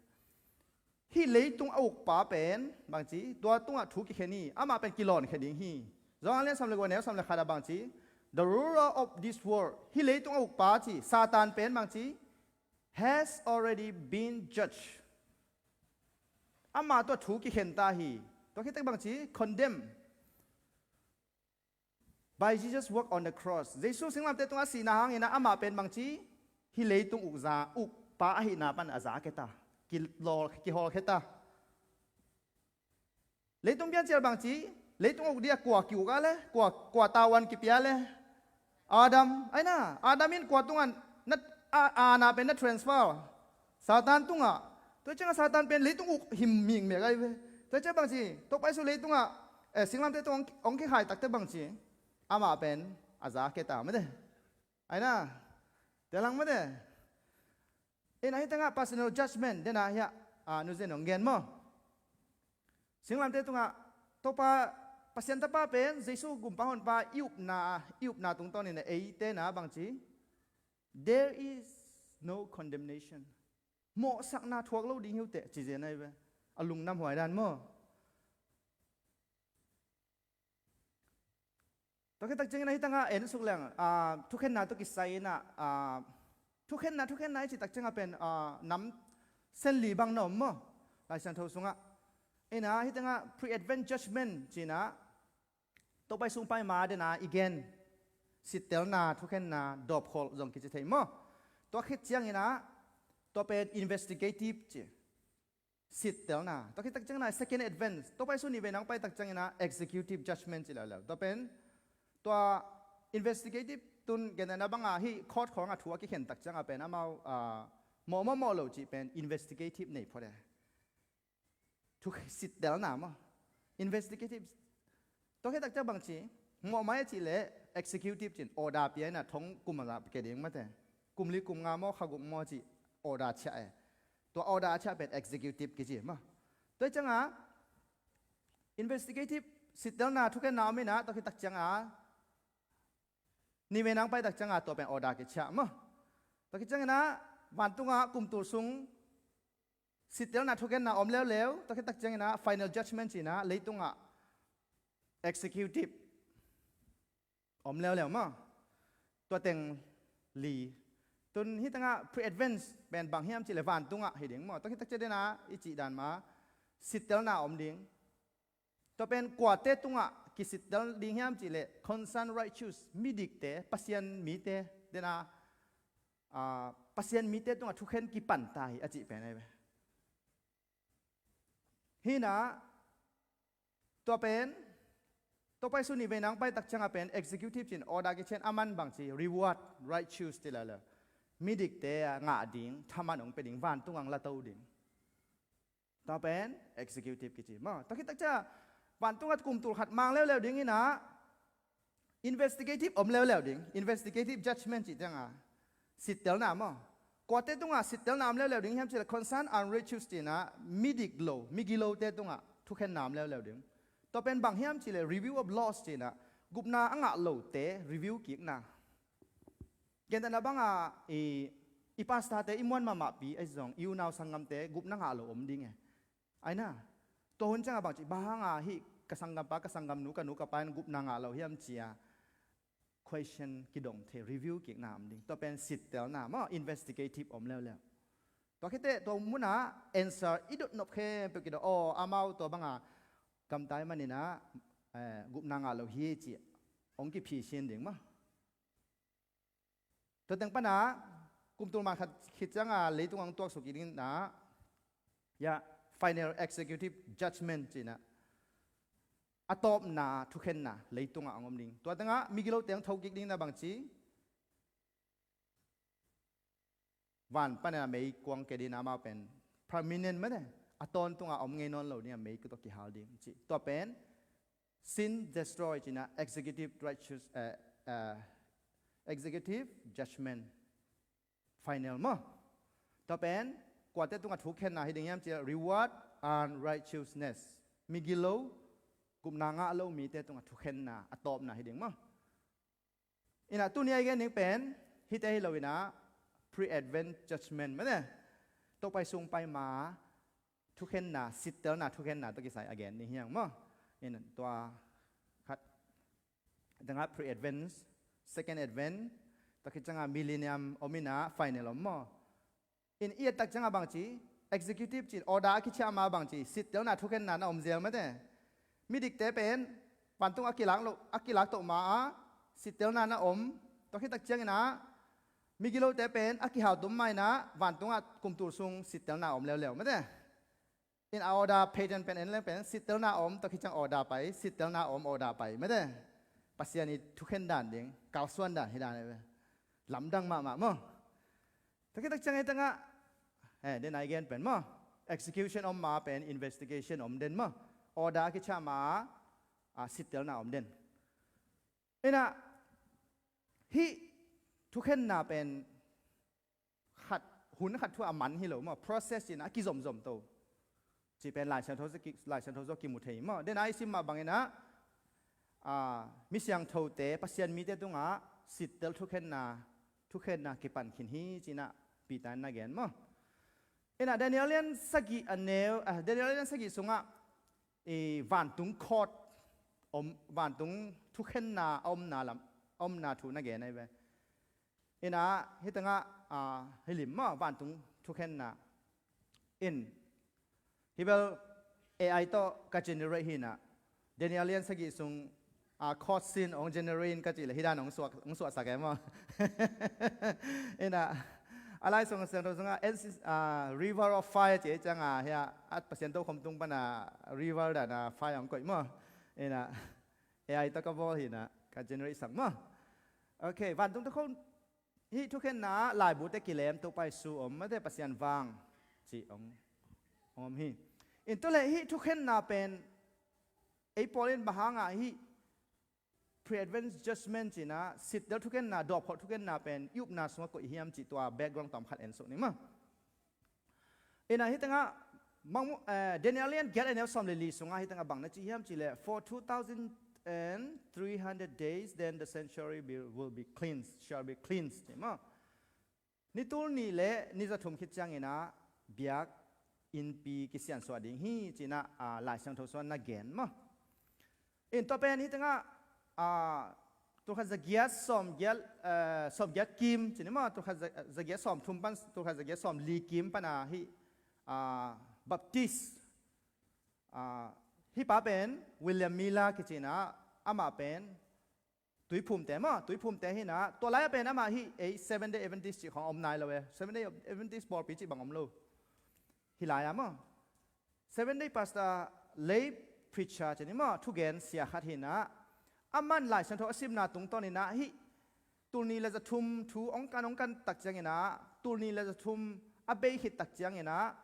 Hih leitung a ukpa pen, bang ci, tua tungah thu kikhen hi, amah pen kilawnkhia ding hi. Johan a lian sawm le kua, a lian sawm le khat ah bang ci, the ruler of this world, hih leitung a ukpa ci, Satan pen bang ci, has already been judged. Amah tua thu kikhen ta hi. Tua khit tak bang ci, condemn. By Jesus' work on the cross. Jesu singlamteh tungah sihna hangin ah amah pen bangci, hih leitung ukza, ukpa ahihna pan a za khia ta. Kilawl, kihawl khia ta. Leitung piancil bangci, leitung uk ding a kua ki-uk a le, kua, kua tavuan kipia le. Adam, ai na, Adam in kua tungah na, a, a na pen na transfer. Satan tungah. Tua ciangah Satan pen leitung uk himhim meh ai ve. Tua ciang bangci, Topa Jesu leitungah, eh, singlamteh tungah hong, hong kikhai takteh bangci, amah pen a za khia ta mate. Ai na, tua lang mate. Ina hih tengah personal judgment, dena hiah, ah, Nu Zen hong gen maw. Singlamteh tungah, Topa, Pasian Tapa pen, Jesu gumpa honpa, i upna, i upna tungtawnin eite na bangci. There is no condemnation. Mawhsakna thuak lo ding hi uh teh, ci zen ai ve. A lungnuam huai dan maw. Tua khit tak ciangin ah hih tengah en suk leng, ah, thukhenna tawh kisai in ah, ah, thukhenna, thukhenna i cih tak ciangah pen, ah, nam sen li bang na om maw. Lai Siangtho sungah. Ina hih tengah pre-advent judgment ci-in ah, Topa i sung pai ma dena i gen. Sittelna, thukhenna, dawpkholh zong kici thei maw. Tua khit ciangin ah, tua pen investigative ci. Sittelna. Tua khit tak ciangin ah second advent. Topa Jesu ni vei nang pai tak ciangin ah executive judgment ci leuleu. Tua pen, tua investigative tun genna bangah hih court khawngah thu a kikhen tak ciangah pen amau, ah, mawh mawh mawh lo cih pen investigative nei phot e. Thu sittelna maw. Investigative. Tua khit tak ciang bangci, mawh mai a cih leh executive cin, order pia in ah thong kum a za pia ding mate. Kum li kum nga maw, kha guk maw cih order ciah e. Tua order a ciah pen executive kici maw. Tua ciangah investigative, sittelna, thukhenna om in ah, tua khit tak ciangah ni vei nang pai tak ciangah tua pen order kiciah maw. Tua khit ciangin ah vantungah kumtul sung sittelna, thukhenna om leuleu, tua khit tak ciangin ah final judgment ci-in ah leitungah executive om leuleu maw. Tua teng li. Tun hih tengah pre-advent pen bang hiam cih leh vantungah hi ding maw. Tua khit tak ciangin ah i cih dan mah sittelna om ding. Tua pen kuate tungah kisittel ding hiam cih leh concerned righteous, midikte, Pasian mite, dena, ah, Pasian mite tungah thukhen kipan ta hi a cih pen ai ve. Hih in ah, tua pen, Topa Jesu ni vei nang pai tak ciangah pen executive cin order kician, aman bangci reward, righteous ci leuleu. Midikte a ngah ding, thaman hong pia ding, vantung ang lato ding. Tua pen executive kici maw. Tua khit tak ciang vantungah kumtul khat mang leuleu ding in ah investigative om leuleu ding. Investigative judgment cih ciangah sittelna maw. Kuate tungah sittelna om leuleu ding hiam cih leh concerned unrighteous ci-in ah midik lo, migilote tungah thukhenna om leuleu ding. Tua pen bang hiam cih leh review of laws ci-in ah gupna a ngah lote review kikna. Gentehna bangah i, i pastorte i muan mahmahpi ahi zong i unau sanggamte gupna ngah lo om ding e. Ai na, tua hun ciangah bangci, bang hangah hih ka sanggampa, ka sanggamnu, ka nu, ka pa in gupna ngah lo hiam ci-a question kidong thei, review kikna om ding. Tua pen sittelna maw, investigative om leuleu. Tua khit teh tua munah answer i dot nop khempeuh kidong, aw, amau tua bangah gamtai manin ah, eh, gupna ngah lo hi ci hong kiphisin ding maw. Tua teng panah kumtul man khat khit ciangah leitung ang tuaksuk i ding in ah, ya, final executive judgment ci-in ah, a tawpna thukhenna leitungah ang om ding. Tua tengah migilote ang thokik ding in ah bangci, van panah meikuang ke ding in ah, amau pen permanent mate, a tawntungah om ngei nawn lo ding a, mei tawh kihal ding ci. Tua pen sin destroy ci-in ah executive righteous, eh, eh, executive judgment final maw. Tua pen kuate tungah thukhenna hi ding hiam cih leh reward and righteousness. Migilo, gupna ngah lo mite tungah thukhenna a tawpna hi ding maw. In ah tuni a i gen ding pen hihte hi lo in ah pre-advent judgment mate, Topa i sung pai ma thukhenna, sittelna thukhenna tawh kisai a gen ding hi hang maw. In tua khat tengah pre-advent, second advent, tua khit ciangah millennium om in ah final om maw. In i et tak ciangah bangci, executive ci-in order a kiciah ma bangci, sittelna thukhenna na om zel mate. Midikte pen vantung a kilak lo, a kilak toh ma-ah sittelna na om. Tua khit tak ciangin ah migilote pen a kihau tum mah in ah vantungah kum tul sung sittelna om leuleu mate. In a order pattern pen en leng pen sittelna om, tua khit ciang order pai, sittelna om, order pai mate. Pasian i thukhen dan ding, kalsuan dan hi dan hi ve. Lamdang mahmah maw. Tua khit tak ciang hi tangah, eh, den a i gen pen maw, execution om ma pen investigation om den maw. Order a kichah ma a sittelna om den. Inah hih thukhenna pen khat, hun khat thu a man hi lo maw, process in a kizomzom to. Ci pen Lai Siangtho, Lai Siangtho zaw kimu thei maw. Den a i sim mah bangin ah, ah, mi siangthote, Pasian mite tungah sittel thukhenna, thukhenna kipan khin hi ci-in ah Peter in na gen maw. Inah Daniel lian sagih a neu, ah, Daniel lian sagih sungah i vantung court om, vantung thukhenna a omna lam, a omna thu na gen ahi ve. Inah hi tangah, ah, hi lim maw, vantung thukhenna. In hi bel A I tawh ka generate hi inah Daniel lian sagih sung, ah, court scene ong generate in ka cih leh hi dan ong suak, ong suaksak e maw. Inah a Lai Siangtho sungah, ah, river of fire ci ei ciangah hiah a Pasian tokhom tung pana river dan a fire ong koih maw. Inah A I tawh ka bawl hi inah ka generate sak maw. Ok, vantung tokhom hih thukhenna ah laibute kilem, Topa Jesu om mate, Pasian vang cih ong, ong om hi. In tua leh hih thukhenna pen ei pawl in bang hangah hih pre-advent judgment ci-in ah sittel thukhenna, dawpkhop thukhenna pen i upna sungah koih hiam cih tua background tawm khat en suk ni maw. Inah hi tangah Mangmu, eh, Daniel lian giat a neu sawm le li sungah hi tangah bang na ci hiam cih leh, for two thousand and three hundred days, then the sanctuary will, will be cleansed, shall be cleansed ci maw. Ni tul nih le ni za thum khit ciangin ah biakinnpi kisiansuah ding hi ci-in ah, ah, Lai Siangtho sungah na gen maw. In tua pen hi tangah, ah, tulkhat zagiat sawmgiat, eh, sawmgiat kim ci ni maw, tulkhat za-, zagiat sawmthum pan tulkhat zagiat sawmli kim pana hih, ah, Baptist, ah, hih pa pen William Miller kici-in ah, amah pen Tuiphumte maw, Tuiphumte hi inah, tua lai-ah pen amah hih ei Seven Day Adventist cih khawng om nai lo e. Seven Day Adventist pawlpi cih bang om lo. Hih lai-ah maw, Seven Day Pastor, lay preacher ci ni maw, thugen sia khat hi inah, aman Lai Siangtho a simna tungtawn inah hih tul nih le za thum thu ong kan, ong kan tak ciangin ah tul nih le za thum a bei khit tak ciangin ah,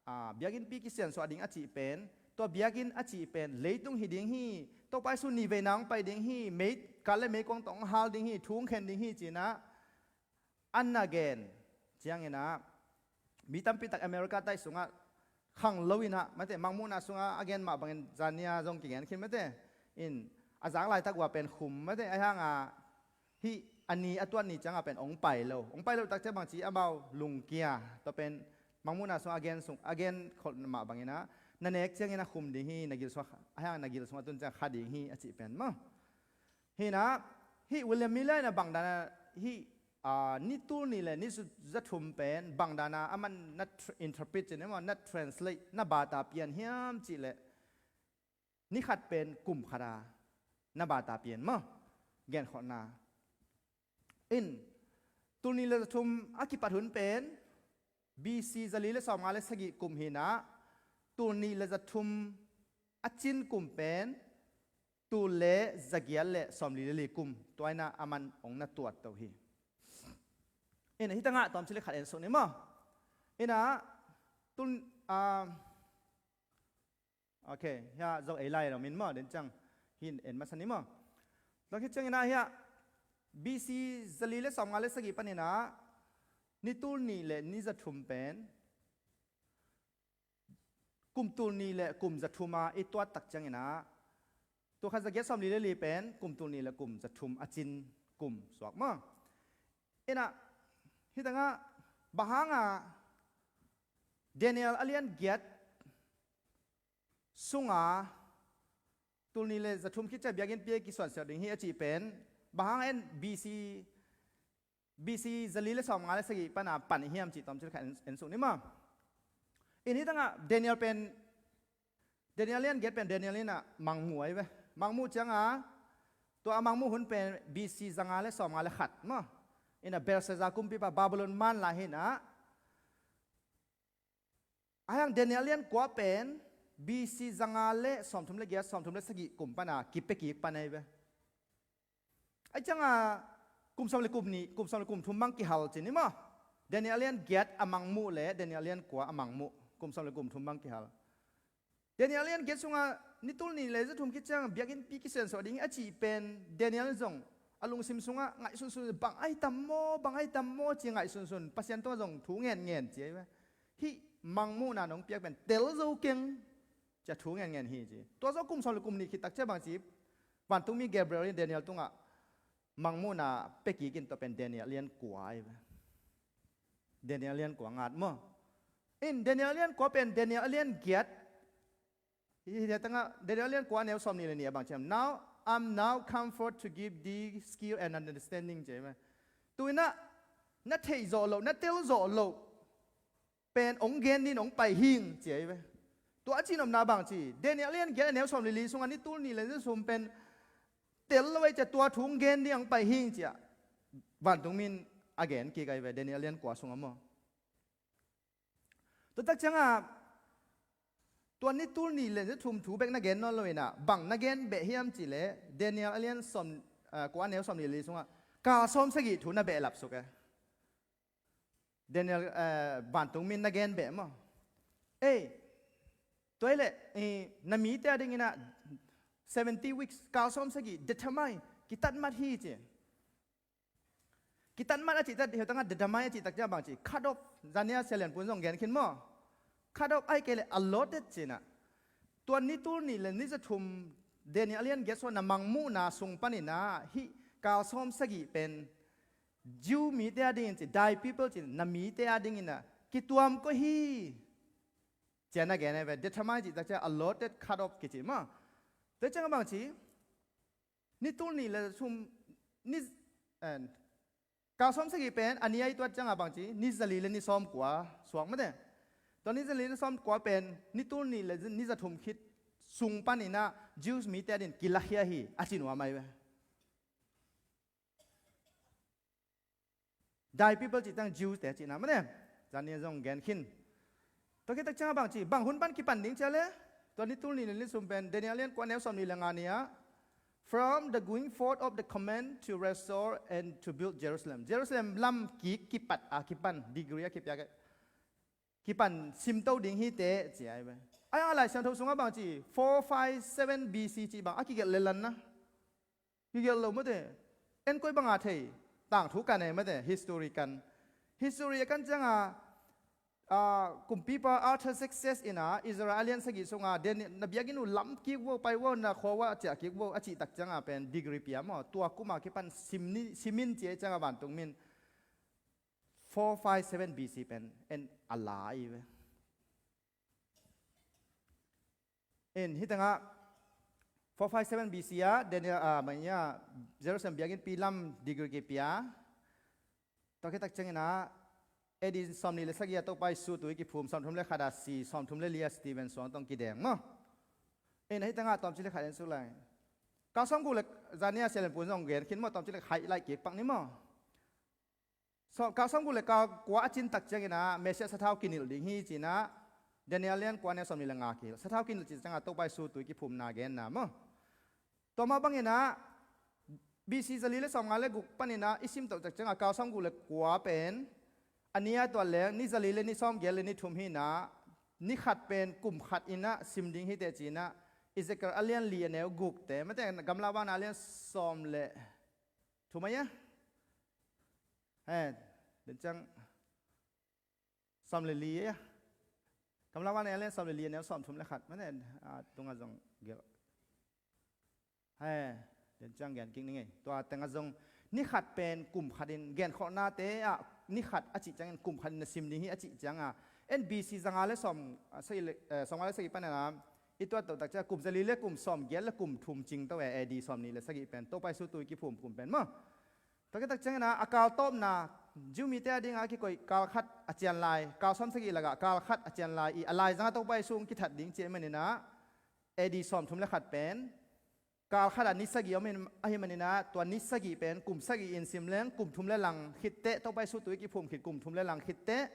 ah, biakinnpi kisiansuah ding a cih pen, tua biakinn a cih pen leitung hi ding hi, Topa Jesu nivei nang pai ding hi, mei, kal le meikuang tawh ong hal ding hi, thu ong khen ding hi ci-in ah an na gen ciangin ah mi tampi tak America taih sungah khang lo in ah, mate, Mangmuhna sungah a gen mah bangin zania zong kigen khin mate. In a zak laitak uh a pen khum mate, ahi hangah hih a ni a tuat ni ciangah pen ong pai lo. Ong pai loh tak ciang bangci amau lungkia. Tua pen Mangmuhna sung a gen sung, a gen kholh mah bangin ah, na nek ciangin a khum ding hi, na gil sungah, ahi hang na gil sungah tun ciang kha ding hi a cih pen maw. Hi inah hih William Miller in ah bang dan a hih, ah, ni tul nih le ni za thum pen bang dan a aman na tr-, interpret ci ni maw, na translate, na bata pian hiam cih leh, ni khat pen kum khat a na bata pian maw, genkholhna. In tul nih le za thum a kipat hun pen B C zali le sawmnga le sagih kum hi inah, tul nih le za thum a cin kum pen tul le zagiat le sawmli le li kum, tua inah aman ong na tuat to hi. Inah hi tangah tawmcik le khat en suk ni maw. Inah tul, ah, ok, hiah zong ei lai lo min maw, den ciang hi en masa ni maw. Tua khit ciangin ah hiah B C zali le sawmnga le sagih panin ah ni tul nih le ni za thum pen kum tul nih le kum za thum a i tuat tak ciangin ah, tul khat zagiat sawmli le li pen kum tul nih le kum za thum a cin kum suak maw. Inah hi tangah bang hangah Daniel a lian giat sunga tul nih le za thum khit ciang biakinnpi a kisuansiat ding hi a cih pen bang hang en B C, B C zali le sawmnga le sagih pana pan hiam cih tawmcik khat en, en suk ni maw. In hi tangah Daniel pen, Daniel lian giat pen Daniel in ah mangmuh ahi ve. Mangmuh ciangah Tua a mangmuh hun pen B C zanga le sawmnga le khat maw. Ina Belshazzar kumpipa Babylon man lai hi ina. Ahi hang Daniel lian kua pen B C zanga le sawmthum le giat, sawmthum le sagih kum pana kipia kik pan ahi ve. Ahi cianga kum sawm le kum nih, kum sawm le kum thum bang kihal ci ni maw. Daniel lian giat a mangmuh le Daniel lian kua a mangmuh kum sawm le kum thum bang kihal. Daniel lian giat sunga ni tul nih le za thum khit ciang biakinnpi kisiansuah ding a cih pen Daniel zong a lungsim sungah ngaihsunsun, bang ahi tam maw, bang ahi tam maw ci ngaihsunsun, Pasian tungah zong thu ngenngen ci ahi ve. Hih mangmuhna nong piak pen tel zo keng cia thu ngenngen hi ci. Tua zawh kum sawm le kum nih khit tak cia bang ci, vantungmi Gabriel in Daniel tungah mangmuhna pia kik in tua pen Daniel lian kua ahi ve. Daniel lian kua ngat maw. In Daniel lian kua pen Daniel lian giat. Hi, hi, hi tangah Daniel lian kua neu sawm nih le nih a bang ciam. Now, I'm now come forth to give thee skill and understanding ci ahi ve. Tu inah na theih zawh loh, na tel zawh loh pen ong gen din ong pai hing ci ahi ve. Tua a cihnopna bang ci, Daniel lian giat a neu sawm le li sungah ni tul nih le ni sum pen tel lo ei cia tua thu ong gen din ong pai hing cia vantungmi in a gen kik ahi ve Daniel lian kua sungah maw. Tua tak ciangah tua ni tul nih le ni thum thu bek na gen nawn lo inah bang na gen beh hiam cih leh Daniel a lian sawm, ah, kua a neu sawm nih le li sungah kal sawm sagih thu na behlap suk e. Daniel, eh, vantungmi in na gen beh maw. Ei, tua hi leh, eh, na mite a ding inah seventy weeks, kal sawm sagih, determine, kitat mat hi ci. Kitat mat a cih tak, hi tangah determine a cih tak ciang bang ci, cut off, zania sia lian pun zong gen khin maw. Cut off ahi kei leh allotted ci inah. Tua ni tul nih le ni za thum Daniel a lian giat sungah na mangmuhna sung pan inah hih kal sawm sagih pen Jew mite a dingin ci, thy people ci, na mite a dingin a kituam ko hi. Cia na gen ahi ve, determine cih tak ciang allotted, cut off kici maw. Tua ciang a bang ci, ni tul nih le sum, ni, eh, kal sawm sagih pen a ni a i tuat ciang a bang ci, ni za li le ni sawm kua suak mate. Tua ni za li ni sawm kua pen ni tul nih le ni za thum khit sung pan inah Jews mite a din kilakhia hi a ci nuam ahi ve. Thy people cih tang Jews te cihna mate. Zan ni zong gen khin. Tua khit tak ciang a bang ci, bang hun pan kipan ding cia le. Tua ni tul nih le ni sum pen Daniel lian kua neu sawm nih le nga ni ah, from the going forth of the command to restore and to build Jerusalem. Jerusalem lam kik kipat a kipan, decree a kipiak, kipan simto ding hi te ci ahi ve. Ai a Lai Siangtho sungah bang ci, four five seven B C cih bang a kigelh le lan na. Kigelh lo mate. En koi banga thei, tangthu kan e mate, history kan. History a kan cianga, ah, kumpipa Artaxerxes ina Israel a lian sagih sunga, den na biakinn uh lam kik vo, pai vo, na khua vo, ciah kik vo a cih tak cianga pen decree pia maw. Tua kuma kipan sim ni, simin ci e cianga vantungmin four five seven B C pen en a la ahi ve. In hi tangah four five seven B C ah Daniel, ah, mah nia Jerusalem biakinnpi lam decree kipia. Tua khit tak ciangin ah A D sawm nih le sagih ah Topa Jesu tui kiphum, sawm thum le khat ah si, sawm thum le li ah Stephen suang tawh kideng maw. In hi tangah tawmcik le khat en suk lai. Kal sawm guk le zan ni a sia lian pun zong gen khin maw, tawmcik le khat highlight kik pak ni maw. Kal sawm guk le kal kua a cin tak ciangin ah Messiah sathau kinilh ding hi ci-in ah Daniel lian kua neu sawm nih le nga kihilh. Sathau kinilh cih ciangah Topa Jesu tui kiphumna genna maw. Tua mah bangin ah B C za li le sawm nga le guk panin ah i sim toh tak ciangah kal sawm guk le kua pen a ni a tuat leng ni za li le ni sawm giat le ni thum hi-in ah ni khat pen kum khat in ah sim ding hi teh ci-in ah Ezekiel a lian li a neu guk te, mate, gamla bana a lian sawm le thum a ia. He, den ciang sawm le li a ia. Gamla bana a lian sawm le li a neu sawm thum le khat, mate, a tunga zong gelh. He, den ciang gen kik ni ngei. Tua tengah zong ni khat pen kum khat in genkholhnate ah ni khat a cih ciangin kum khat in na sim ding hi a cih cianga N B C za nga le sawm, ah, sagih le, eh, sawm nga le sagih panin ah i tuat toh tak ciang kum za li le kum sawm giat le kum thum cing to e, A D sawm nih le sagih pen Topa Jesu tui kiphum kum pen maw. Tua khit tak ciangin ah a kal tawpna Jew mite a dingah a kikoih kal khat a cian lai, kal sawm sagih lakah kal khat a cian lai i a laizangah Topa Jesu hong kithat ding ci ahih manin ah A D sawm thum le khat pen Kal khat ah ni sagih om in, ahih manin ah tua ni sagih pen kum sagih in sim leng kum thum le lang khit teh, Topa Jesu tui kiphum khit kum thum le lang khit teh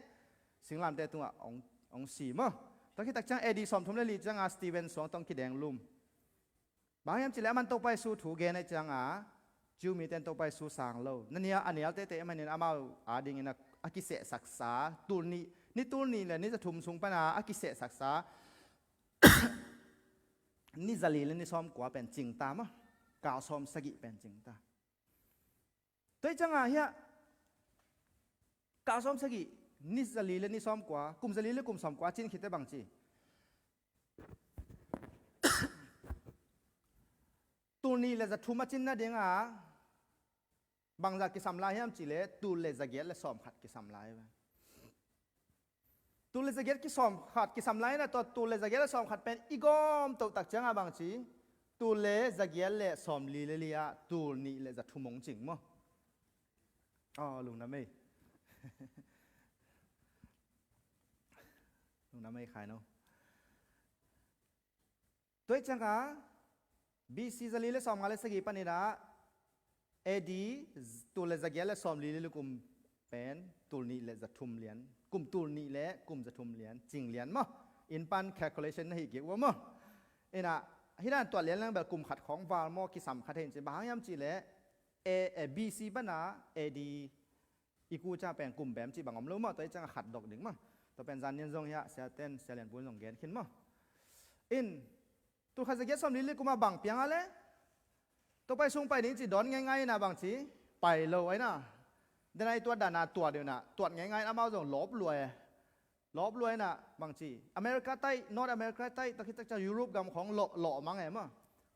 singlamteh tungah hong, hong si maw. Tua khit tak ciang A D sawmthum le li ciangah Stephen suang tawh hong kidenglum. Bang hiam cih leh aman Topa Jesu thu gen ahih ciangah Jew mite in Topa Jesu sang lo. Na nial, a nial tehteh ahih manin amau adingin a, a kisehsaksa tul nih, ni tul nih le ni za thum sung pan a, a kisehsaksa ni za li le ni sawmkua pen cing ta maw. Kal sawm sagih pen cing ta. Tua ahih ciangah hiah kal sawm sagih, ni za li le ni sawmkua, kum za li le kum sawmkua a cin khit teh bang ci? Tul nih le za thum a cin nadingah bangzah kisam lai hiam cih leh tul le za giat le sawm khat kisam lai ve. Tul le za giat kisawm khat kisam lai in ah, tua tul le za giat le sawm khat pen i gawm toh tak ciangah bang ci? Tul le za giat le sawm li le li ah tul nih le za thum hong cing maw. Aw, lungdam ei. Lungdam ei khai no. Tua ahih ciangah B C za li le sawmnga le sagih panin ah A D tul le za giat le sawm li le li kum pen tul nih le za thum lian, kum tul nih le kum za thum lian cing lian maw. In pan calculation na hih kik uh maw. In ah hih dan tuat lian leng bel kum khat khawng val maw, kisam khat hi in ci. Bang hang hiam cih leh A, eh, B C pan ah A D i ku ciang pen kum bem cih bang om lo maw, tua ahih ciangah khat dok ding maw. Tua pen zan nian zong hiah siate'n, Sia Lian Pun zong gen khin maw. In, tul khat za giat sawm li le li kum ah bang piang a leh Topa Jesu hong pai ding cih dawn ngeingai in ah bang ci? Pai lo a in ah. Den a i tuat dan a tuat deuh in ah, tuat ngeingai in amau zong lawp lua e. Lawp lua in ah bang ci? America taih, North America taih, tua khit tak ciang Europe gam khawng lawh, lawh mang e maw.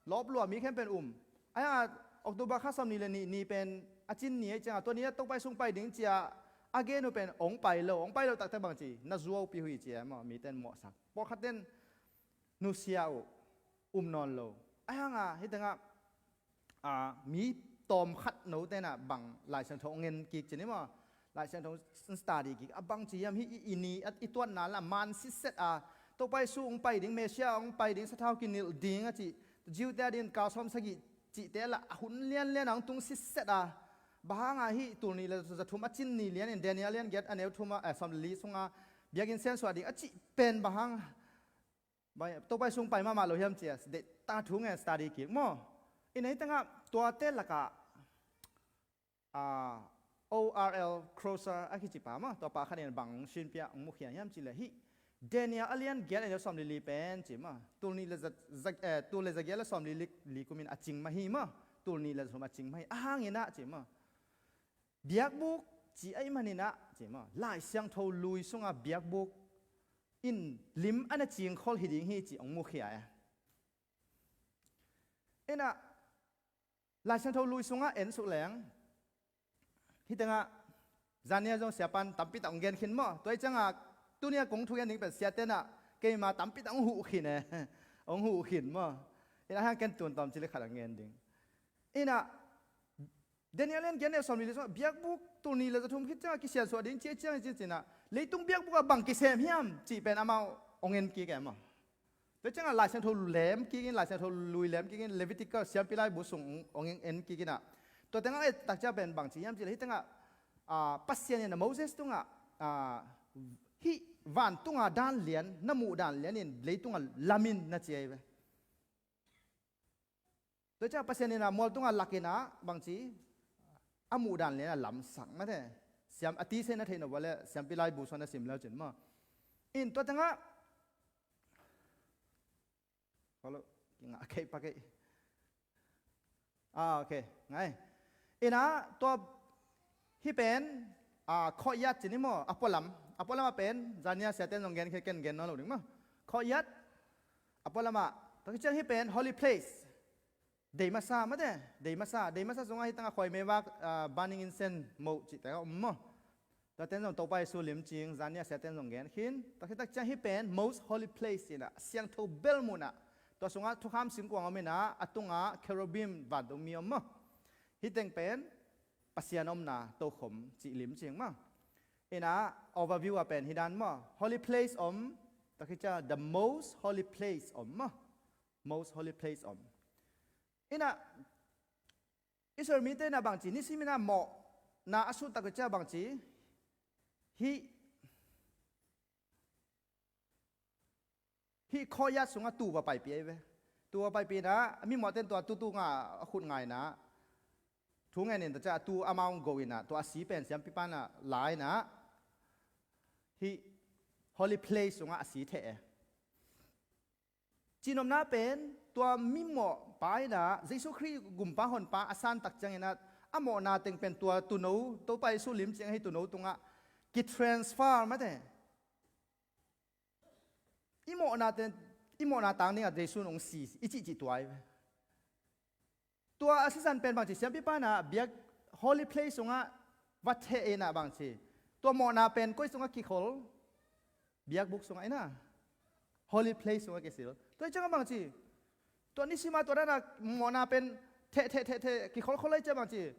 Lawp lua mi khempeuh in um. Ahih hangah October kha sawm nih le nih ni pen a cin ni ahih ciangah tua ni ah Topa Jesu hong pai ding ci-a a gen uh pen hong pai lo, hong pai lo tak teh bang ci? Na zuaupih uh hi ci e maw, mite'n mawhsak. Pawlkhatte'n nusia uh, um nawn lo. Ahih hangah hih tengah a, mi tawmkhat note'n ah bang Lai Siangtho hong en kik ci ni maw. Lai Siangtho study kik a, bang ci hiam, hih i, i ni a, i tuatna lah man sitset a, Topa Jesu hong pai ding, Messiah hong pai ding, sathau kinilh ding a cih, Jew te adingin kal sawm sagih cihte lah a hun lianlian a hong tung sitset a, bang hang a hih tul nih le za thum a cin ni lianin Daniel lian giat a neu thum a, eh, sawm le li sungah biakinn siansuah ding a cih pen bang hang Bai, Topa Jesu hong pai mahmah lo hiam ci-a, data thu ngen study kik maw. In ah hih tengah tuate lakah, ah, O R L Crosser a kici pa maw, tua pa khat in bang hong sinpih a, hong mukhia hiam cih leh hih Daniel a lian giat a neu sawm le li pen ci maw, tul nih le za, za, eh, tul le za giat le sawm le li, li kumin a cing mah hi maw, tul nih le za thum a cing mah hi, ahang in ah ci maw. Biakbuk ci ahih manin ah ci maw, Lai Siangtho Lui sungah biakbuk in lim a na cingkhol hi ding hi cih hong mukhia e. In ah Lai Siangtho Lui sungah en suk leng, hih tengah zan ni a zong siapa'n tampi tak hong gen khin maw. Tua ahih ciangah tuni a kong thugen ding pen siate'n ah keima tampi tak hong huh khin e. Hong huh khin maw. In ah hang ken tun tawm cil khat hong gen ding. In ah Daniel lian giat a neu sawm le li sungah biakbuk tul nih le za thum khit ciangah kisiansuah ding ci, ciang ci, ci-in ah leitung biakbuk ah bang kisem hiam cih pen amau hong en kik e maw. Tua ciangah Lai Siangtho lem kik in, Lai Siangtho Lui lem kik in, Leviticus, Siampi Laibu sung hong, hong en kik in ah, tua tengah et tak ciang pen bang ci hiam cih leh hih tengah, ah, Pasian in ah Moses tungah, ah, hih vantung a dan lian na muh dan lianin leitungah lam in na ci ahi ve. Tua ciang Pasian in ah mual tungah lak in ah bang ci, a muh dan lian a lamsak mate. Siam a ti se na theih nop uh leh Siampi Laibu sung na sim le uh cin maw. In tua tengah, hello, kingah kei pak ei. Ah, okay, ngai. In ah tua hih pen, ah, courtyard ci ni maw, a pualam, a pualam ah pen zan ni a siate'n zong gen khin, ken gen nawn lo ding maw. Courtyard, a pualam ah, tua khit ciang hih pen holy place. Dei masa mate, dei masa, dei masa sungah hih tengah khuai meivak, ah, burning incense moh cihte om maw. Tuate'n zong Topa Jesu lim cing, zan ni a siate'n zong gen khin. Tua khit tak ciang hih pen most holy place in ah, siangtho bel mun ah. Tua sungah thukham singkuang om in ah, a tungah cherubim vantung mi om maw. Hih teng pen Pasian omna tokhom cih lim cing maw. In ah overview ah pen hih dan maw, holy place om, tua khit ciang the most holy place om maw. Most holy place om. Inah Israel mite inah bangci, nisim inah mawhna a sut tak ciah bangci, hih, hih courtyard sungah tuu va paipih ahi ve. Tuu va paipih inah a mimawhte in tua tuutu ngah a khut ngah inah thu ngen in ta ciah a tuu amau go inah tua a si pen siampipa inah la inah hih holy place sungah a si theh e. Cihnopna pen tua mimawh pa inah Jesu Khrih gumpa honpa a san tak ciang inah a mawhna teng pen tua tuuno, Topa Jesu lim ciang ahi tuuno tungah kitransfer mate. I mawhna teng, i mawhna tang dingah Jesu in hong si i cihcih tua ahi ve. Tua a sisan pen bangci, siampipa inah biak holy place sungah va theh inah bangci, tua mawhna pen koi sungah kikhol? Biakbuk sungah inah holy place sungah kisil. Tua hi ciangah bangci, tua nisima tua dana mawhna pen theh theh theh theh kikholkhol ahi ciah bangci,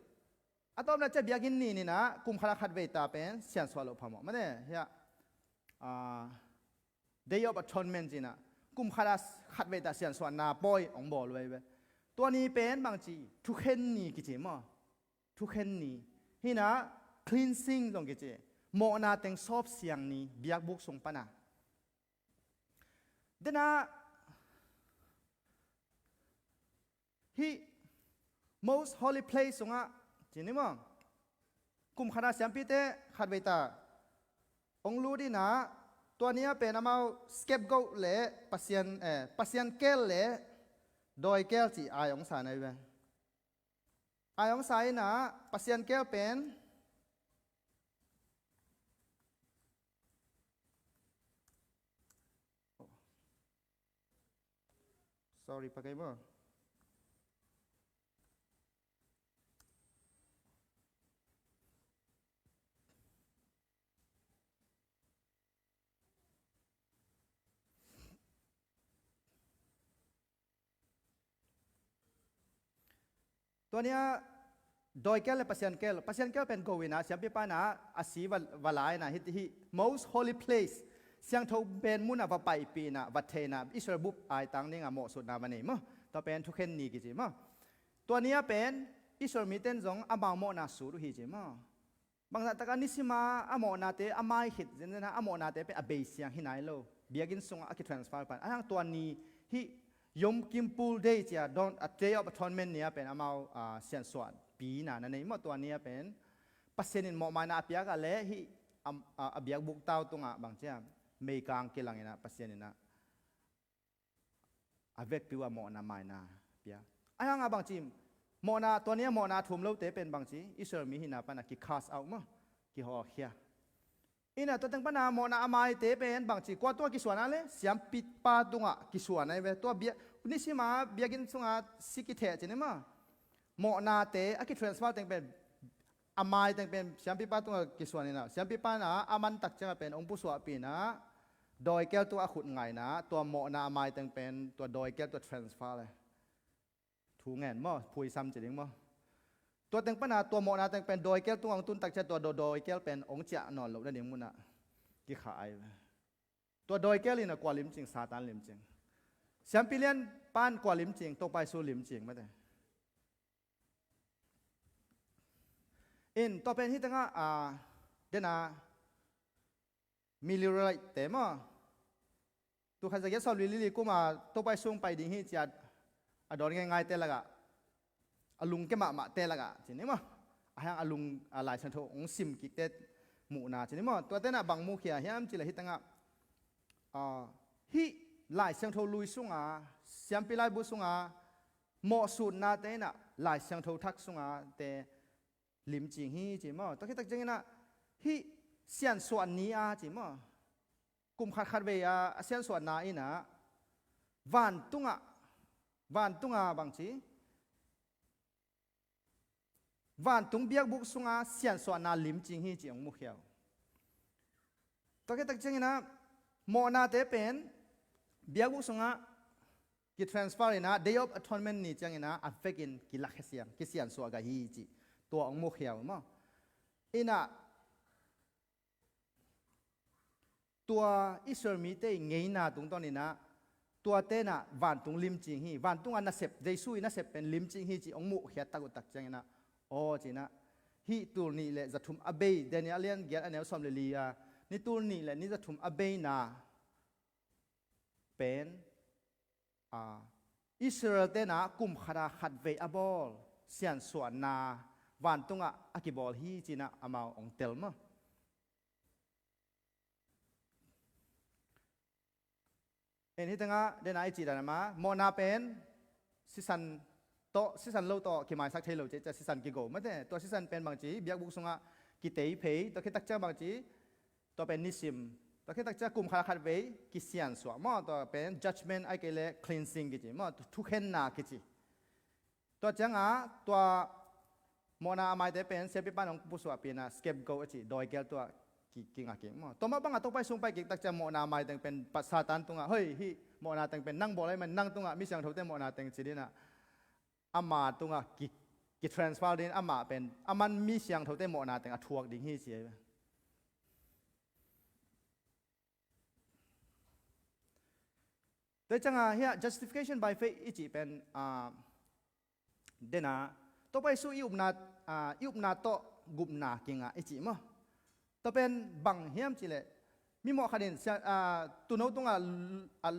a tawpna ciah biakinn ni inah kum khat a khat vei ta pen siansuah loh phamawh mate hiah, ah, Day of Atonement cinah kum khat a khat vei ta siansuahna pawi hong bawl uh ahi ve. Tua ni pen bangci, thukhen ni kici maw? Thukhen ni. Hinah cleansing zong kici, mawhna teng sawp siang ni biakbuk sung pana. Denah hih most holy place sungah cini maw, kum khat a siampite khat vei ta hong lut inah tua ni a pen amau scapegoat le Pasian, eh, Pasian kel le dawi kel cih ai hong sa na hi ve. Ai hong sa inah Pasian kel pen, sorry, pakei maw? Tua ni a dawi kel le Pasian kel, Pasian kel pen go inah siampipa inah a si va, va la inah hih, hih most holy place, siangtho pen munah va paipih inah va theh inah Israel bup ai tang dingah mawhsutna va nei maw? Tua pen thukhen ni kici maw? Tua ni a pen Israel mite in zong amau mawhna sut uh hi ci maw? Bangzah takah nisima a mawhnate a mai khit zenzen a, a mawhnate pen a bei siang hi nai lo. Biakinn sungah a kitransfer pan. A hang tua ni hih Yom Kippur Day cia, don, a Day of Atonement ni a pen amau, ah, siansuah pina na nei maw? Tua ni a pen Pasian in mawhmaina a piak a le hih, am, a, a biakbuk tau tungah bang cia meikang kilang inah Pasian inah a vekpi uh a mawhna maina pia. A hang a bangci mawhna, tua ni a mawhna a thum lote pen bangci Israel mi hihna pana ki cast out maw, kihawlkhia. Inah tua teng pana mawhna a maite pen bangci kua tungah kisuan a le siampipa tungah kisuan a hi ve. Tua bia, nisima biakinn sungah si kitheh cini maw? Mawhnate a kitransfer teng pen a mai teng pen siampipa tungah kisuan inah siampipa inah a man tak ciangah pen hong pusuahpih inah dawikel tungah a khut ngah inah tua mawhna a mai teng pen tua dawikel tua transfer le. Thu ngen maw, phuisam ci ding maw? Tua teng pana tua mawhna teng pen dawikel tungah hong tun tak ciah tua daw, dawikel pen hong ciah nawn loh nading munah kikha ai ve. Tua dawikel inah kua limcing? Satan limcing. Siampi lian pan kua limcing? Topa Jesu limcing mate. In tua pen hih tengah, ah, dena Millerite te maw, tu khat zagiat sawmli lili kuma Topa Jesu pai ding hi cia a dawn ngeingaite lakah, a lungke mahmahte lakah cini maw, a hang a lung, a Lai Siangtho hong sim kikte muhna cini maw, tua tenah bang mukhia hiam cileh hih tengah, ah, hih Lai Siangtho lui sunga, siampi laibu sunga mawhsutnate inah Lai Siangtho thak sunga te limcing hi ci maw? Tua khit tak cianginah hih siansuah ni a ci maw? Kum khat khat vei a, a siansuahna inah vantungah, vantungah bangci, vantung biakbuk sunga siansuahna limcing hi ci hong mukhia uh. Tua khit tak cianginah mawhnate pen biakbuk sungah kitransfer inah Day of Atonement ni cianginah a vekin kilakhia siang, kisiansuah gah hi cih tua hong mukhia uh maw? Inah tua Israel mite i ngeina tungtawninah Tua tenah vantung limcing hi, vantung a nasep, Jesu i nasep pen limcing hi ci hong muhkhiat tak uh tak cianginah, aw cinah, hih tul nih le za thum a bei, Daniel a lian giat a neu sawm le li a, ni tul nih le ni za thum a beina pen, a, Israel tenah kum khata khatvei a bawl siansuahna vantungah a kibawl hi cinah amau hong tel maw. En hih tengah dena i cih dan ama mawhna pen sisan tawh, sisan lo tawh kimaisak thei lo ci, cia sisan kigo mate. Tua sisan pen bangci biakbuk sungah kitei phei, tua khitak ciang bangci, tua pen nisim, tua khitak ciang kum khat khatvei kisiansuah maw, tua pen judgment ai kei le cleansing kici maw, thukhenna kici. Tua cianga tua mawhna a maite pen siapipan hong pusuahpina scapegoat a ci, dawikel tua ki, kinga kik maw. Tua mah banga Topa i sung pai kik tak ciang mawhna a maiteng pen pat Satan tungah, hoi, hih mawhna teng pen nang bawl ai man, nang tungah mi siangthote mawhna teng ci dinah ama tungah ki, ki transfer din, ama pen aman mi siangthote mawhna teng a thuak ding hi ci ai. Tua cianga hiah justification by faith i cih pen, ah, dena Topa Jesu i upna, ah, i upna tawh gupna kinga i cih maw. Tua pen bang hiam cihleh, mimawh khat in sia, ah, tuuno tungah l-, a,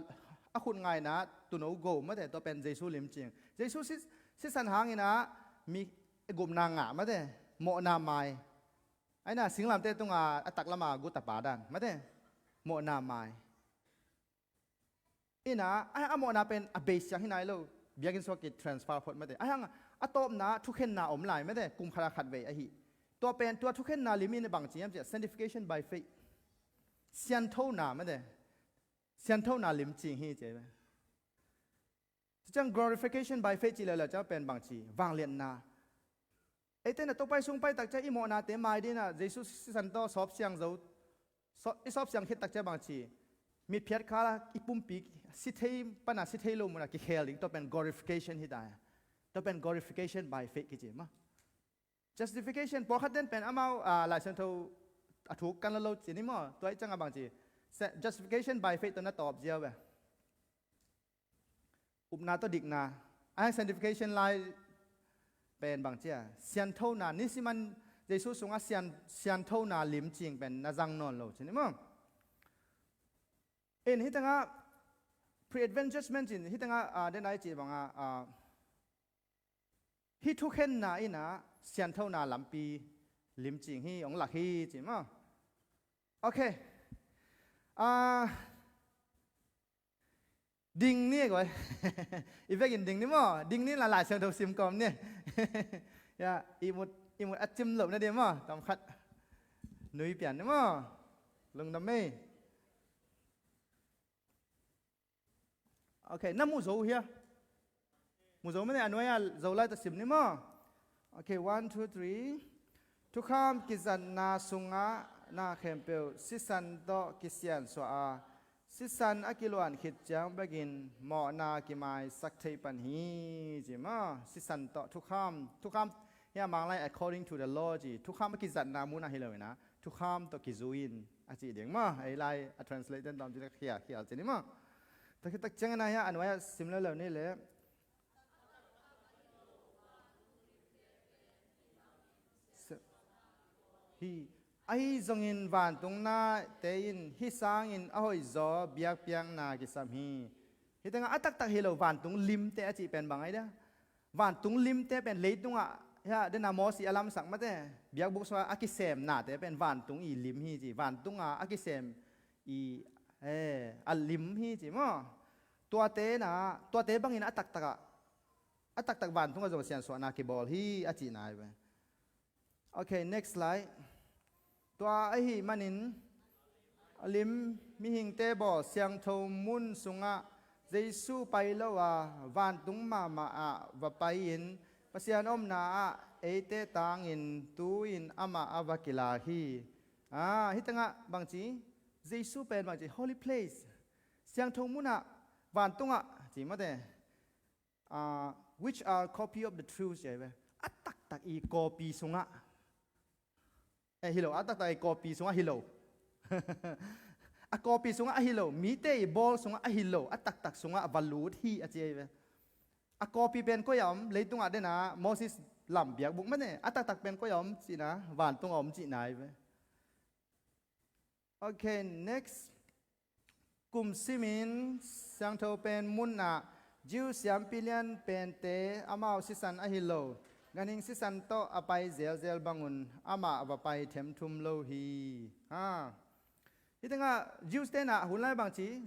a khut ngaina tuuno go mate, tua pen Jesu limcing. Jesu si, sisan hanginah mi gupna ngah mate, mawhna mai. Aina singlamte tungah a taklama gutapa dan mate, mawhna mai. Ina a, a mawhna pen a bei siang hi nai lo. Biakinn sungah ki transfer phot mate. A hang a tawpna thukhenna om lai mate. Kum khat a khatvei ahi. Tua pen tua thukhenna lim in bang ci hiam ciah, sanctification by faith. Sianthona mate. Sianthona limcing hi ci. Ciang glorification by faith ci leuleu ciang pen bang ci, vangliatna. Eite na Topa i sung pai tak ciang i mawhnate mai dinah Jesu sisan tawh sawp siang zo, saw, i sawp siang khit tak ciang bang ci, mitphiat khala i pumpi si thei pana si thei lo munah kikhel ding, tua pen glorification hi ta. Tua pen glorification by faith kici maw. Justification, pawlkhat den pen amau, ah, Lai Siangtho a thuk kan lo lo ci ni maw. Tua i ciangah bang ci, sa, justification by faith tua na tawp ziau ve. Upna tawh dikna. A sanctification lai pen bang cia, sianthona, nisiman Jesu sungah sian, sianthona limcing pen na zang nawn lo ci ni maw. In hitengah pre-advent judgment cin hitengah, ah, den ai ci bangah, ah, hih thukhenna inah sianthona lampi limcing hi, hong lak hi ci maw. Ok. Ah, ding ni koi. I vekin ding ni maw. Ding ni la Lai Siangtho sim kawm ni. Ya, ihmut, ihmut a cim loh na di maw. Tam khat nui pian ni maw. Lungdam mei. Ok, na mu zo hia? Mu zo mene a nuai a zo lai ta sim ni maw. Ok, one, two, three. Thukham kizatna sungah na khempeuh sisan tawh kisiansuah a, sisan a kiluan khit ciang bekin mawhna kimaisak thei pan hi ci maw. Sisan tawh thukham, thukham hia mang lai according to the law ci. Thukham a kizatna munah hi lo ina, thukham tawh kizui in a ci ding maw. Ei lai a translate den tawm ci khial, khial ci ni maw. Tua khitak ciang ina hia a nuai a sim lo lo ni le. Hi, ahi zongin vantung nate in hih sangin a hoihzaw biakpiakna kisam hi. Hitengah a taktak hi lo vantung limte a cih pen bang ai dia. Vantung limte pen leitungah hia dena Mosi a lamsak mate. Biakbuk sungah a kisemnate pen vantung i lim hi ci. Vantunga a kisem i, eh, a lim hi ci maw. Tuate na, tuate bangin a taktakah, a taktak vantungah zong siansuahna kibawl hi a cihna hi ve. Ok, next slide. Tua ahi manin a lim mihingte bawl siangtho mun sungah Jesu pai lo a vantung mahmah ah va pai-in Pasian omna ah eite tangin tu-in amah a va kilak hi. Ah, hitengah bangci, Jesu pen bangci, holy place. Siangtho munah, vantungah ci mate. Ah, which are copy of the truth ci ahi ve. A taktak i copy sungah. Eh, hi lo, a taktak i copy sungah hi lo. A kawpi sungah ahi lo, mite i bawl sungah ahi lo, a taktak sungah va lut hi a ci ahi ve. A kawpi pen koi a om, leitungah dena Moses lam biakbuk mane, a taktak pen koi a om cihna, vantungah om cihna ahi ve. Ok, next. Kum simin siangtho pen munah Jew siampi lian pente amau sisan ahi lo, ganhing sisan tawh a pai zelzel bangun amah va pai themthum lo hi. Ha. Hih tengah Jews tenah hun lai bangci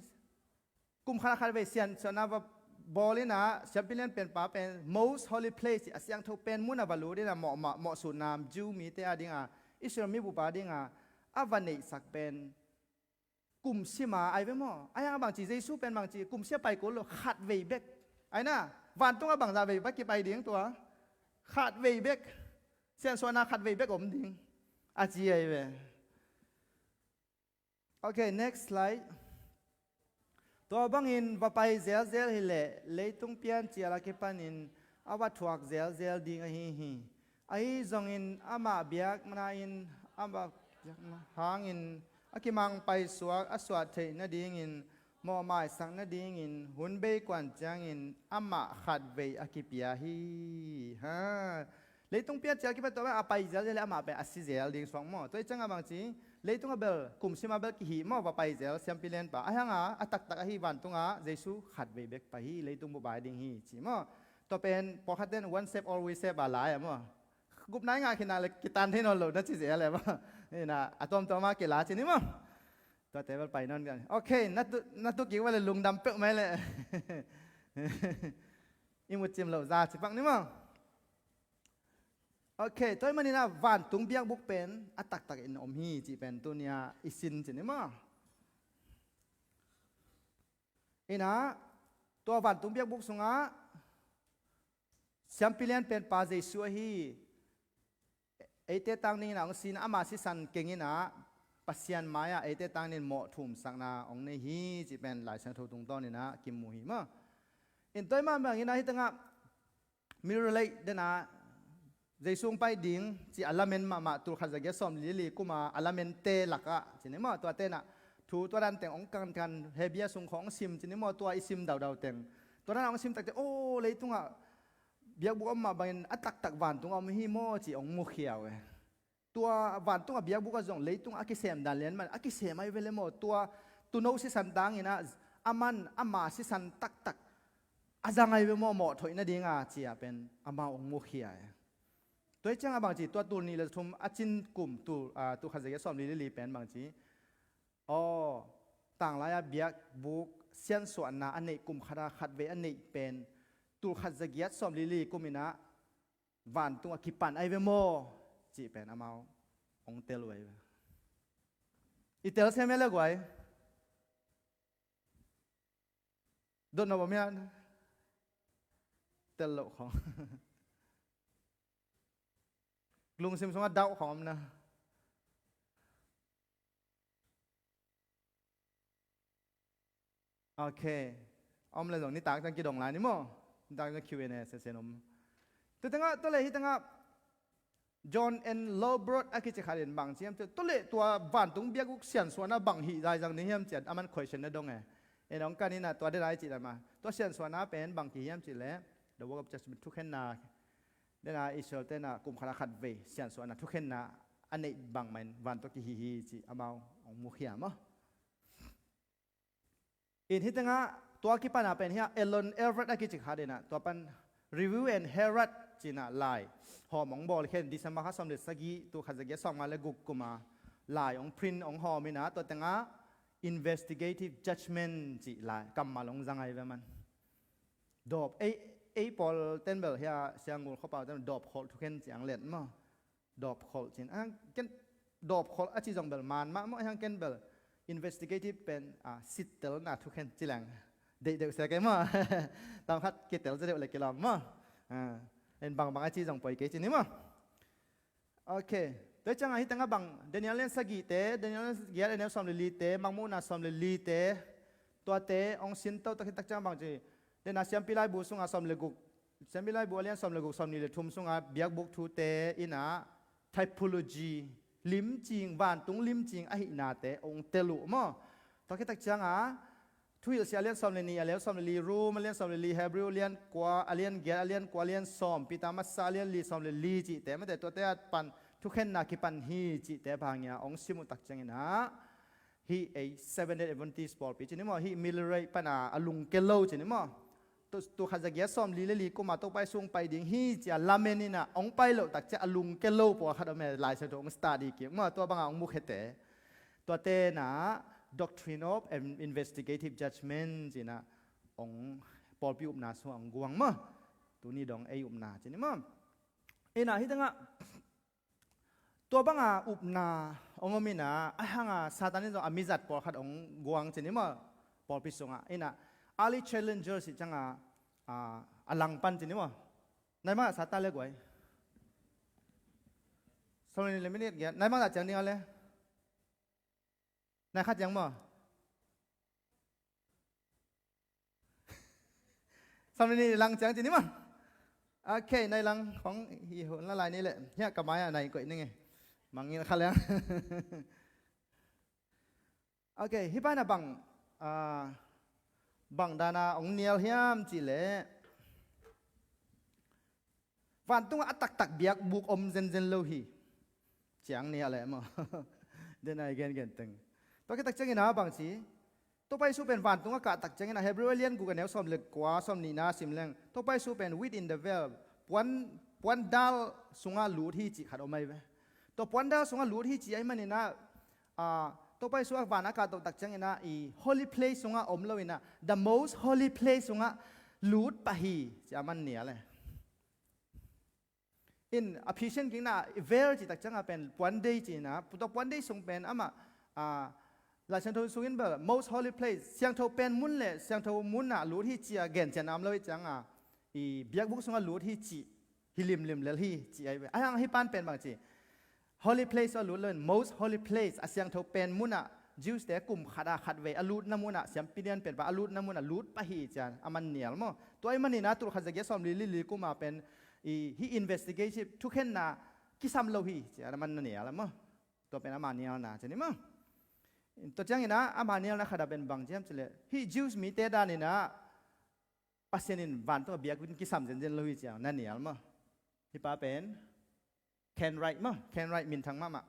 kum khat a khat vei siansuahna va bawl inah siampi lian penpa pen most holy place, a siangtho pen munah va lut inah mawh, mawh, mawhsutna Jew mite a dinga, Israel mi bupa dinga a va neihsak pen kum sima ai ve maw? Ai hang bangci Jesu pen bangci kum sia pai kul lo, khat vei bek. Ai na, vantung a bangza vei bek kipai ding tua? Khat vei bek. Siansuahna khat vei bek om ding a ci ai ve. Ok, next slide. Tua bangin va pai zelzel hileh leitung piancial a kipanin a va thuak zelzel ding ahi hi. Ahi zongin amah biakna in a va hangin a kimang paisuak a suah theih nadingin mawhmaisak nadingin hun bei kuan ciangin amah khat vei a kipia hi. Ha. Leitung piancial kipan tua a pai zelzel le amah pen a si zel ding suak maw? Tua i ciangah bangci leitung a bel kum sima bel kihih maw, va pai zel siampi lenpa. Ai hanga a taktak ahi vantunga Jesu khat vei bek pai hi, leitung bup bai ding hi ci maw? Tua pen pawlkhat ten one step always step a lai a maw? Gupna i ngah khinah le kitan thei nawn lo na ci zel e maw? Ina a tuamtuam a kila ci ni maw? Tuate bel pai nawn kan. Ok, na tu, na tu kik vale lungdam peuh mai le. I mutcim loh za ci pak ni maw? Ok, tua i maninah vantung biakbuk pen a taktak in om hi cih pen tunia i sin ci ni maw? Inah tua vantung biakbuk sungah siampi lian penpa Jesu ahi. Eite tang dingin a hong sin ama sisan keng inah Pasian mai-ah eite tang dingin mawh thumsakna hong nei hi cih pen Lai Siangtho tungtawn inah kimu hi maw? In tua i mah bangin ah hih tengah mi relate dena Jesu hong pai ding ci a lamen mahmah tulkhat zagiat sawm li li kuma a lamente lakah ci ni maw? Tua tenah thu tua dan teng hong kankan Hebia sung khawng hong sim ci ni maw? Tua i sim daudau teng tua dan hong sim takte aw leitungah biakbuk a om mah bangin a taktak vantung a om hi maw ci hong mukhia uh e. Tua vantung a biakbuk a zong leitung a kisem dan lian man a kisem ahi ve le maw? Tua tuuno sisan tangin ah a man ama sisan taktak a zang ahi ve maw? Mawh thoih nadinga ci-a pen amau hong mukhia e. Tua hi ciangah bangci tua tul nih le thum a cin kum tul, ah, tulkhat zagiat sawm li li pen bangci aw, tanglai-a biakbuk siansuahna a neih kum khata khat vei a neih pen tulkhat zagiat sawm li li kum inah vantung a kipan ahi ve maw cih pen amau hong tel uh ahi ve. I tel sem e le guai. Dot na bawm hian tel loh khawng. Lungsim sungah dauh khawng om na. Ok. Om le zong nitak ciang kidong lai ni maw? Nitak ciang Q and A session om. Tu tengah tua le hi tengah John N Lowbrot a kici khat in bang ci hiam cih tua le tua vantung biakbuk siansuahna bang hih zai zang ding hiam cih a man question na dong e. En hong kan inah tua dena i cih dan mah tua siansuahna pen bang kihi hiam cih le The Work of Judgment thukhenna dena Israel tenah kum khat a khat vei siansuahna thukhenna a neih bangmah in vantung kihi hi cih amau hong mukhia maw? In hi tengah tua kipana pen hiah Elon Everett a kici khat inah tua pan Review and Herald cinah lai hawm hong bawl khen December kha sawm le sagih tulkhat zagiat sawm nga le guk kuma lai hong print hong hawm inah tua tengah Investigative Judgment cih lai kammal hong zang ahi ve man. Dawp ei, ei pawl ten bel hiah siangul khuapau ten dawp kholh thukhen ciang let maw? Dawp kholh cin a hang ken dawp kholh a ci zong bel man mah maw a hang ken bel investigative pen a sittelna thukhen ci leng deih deuh sia kei maw? Tawm khat kitel cia deuh le kilawm maw? En bangbang a ci zong poi kei ci ni maw? Ok. Tua ciangah hi tengah bang Daniel lian sagihte, Daniel lian sagih a Daniel sawm le lite, Mangmuhna sawm le lite, tuate hong sin totok hi tak ciang bang ci dena siampi laibu sungah sawm le guk Siampi laibu a lian sawm le guk sawm nih le thum sungah biakbuk thute inah typology limcing vantung limcing ahihnate hong tel uh maw? Tua khit tak ciangah Thuhilhsia a lian sawm le nih, a lian sawm le li, Rom a lian sawm le li, Hebrew a lian kua, a lian giat, a lian kua, a lian sawm, Peter masa a lian li, sawm le li cihte, mate tuate a pan thukhenna kipan hi cihte bang hang hiam hong sim uh tak ciangin ah, hih ei Seventh Day Adventist pawlpi ci ni maw, hih Mildred pana a lungke lo ci ni maw, tu, tu khat za giat sawm li le li kuma Topa Jesu hong pai ding hi ci-a lamen in ah hong pai loh tak ciang a lungke lo pawlkhat om e, Lai Siangtho hong study kik maw, tua bangah hong mukhete. Tuate na Doctrine of Investigative Judgment ci-in ah hong pawlpi upna sungah hong guang maw. Tuni dong ei upna ci ni maw. Ina hih tengah tua banga upna hong om ina, a hanga Satan in zong a mizat pawlkhat hong guang ci ni maw. Pawlpi sungah ina early challenger ci cianga, a, a langpan ci ni maw. Nai mangah Satan le guai. Sorry, le minute giat. Nai mangah ciang ding a le. Nai khat ciang maw. Sawm le nih lang ciang ci ni maw. Ok, nai lang khong hi hun la lai ni le. Hiah ka mai-ah nai koih ning e. Mangngilh kha liang. Ok, hih pana bang, ah, bang dana hong nial hiam cih leh. Vantungah a taktak biakbuk om zenzen lo hi. Ciang ni a leh maw. Den a i gengen teng. Tua khit tak ciangin a bang ci. Topa Jesu pen vantung a kah tak ciangin a Hebrew a lian guk a neu sawm le kua sawm nihna sim leng. Topa Jesu pen within the veil. Puan, puan dal sungah lut hi cih khat om ai ve. Tua puan dal sungah lut hi cih ai manin a, ah, Topa Jesu a van a kah tak ciangin a i holy place sungah om lo in a the most holy place sungah lut pah hi cih a man ni a leh. In a Ephesian kikna veil cih tak cianga pen puandei cihna, tua puandei sung pen amah, ah, Lai Siangtho sungin bel most holy place, siangtho pen mun le siangtho munah lut hi ci-a gencian a om lo hi cianga, i biakbuk sungah lut hi cih, hi limlim lel hi cih ai ve. Ahang hih pan pen bang ci. Holy place a lut lo in, most holy place, a siangtho pen munah, Jews te kum khat a khat vei a lutna munah, siampi lian pen pa a lutna munah lut pah hi cian a man nial maw. Tua i manin a tul khat za giat sawm li li li kuma pen i, hih investigative thukhenna kisam lo hi cian a man na nial maw. Tua pen ama nialna cian i maw. Tua ciangin a ama nialna khat a pen bang ciam cileh, hih Jews mite danin a Pasian in vantung a biakbuk kisam zenzen lo hi cian na nial maw. Hih pa pen Ken Wright maw, Ken Wright minthang mahmah.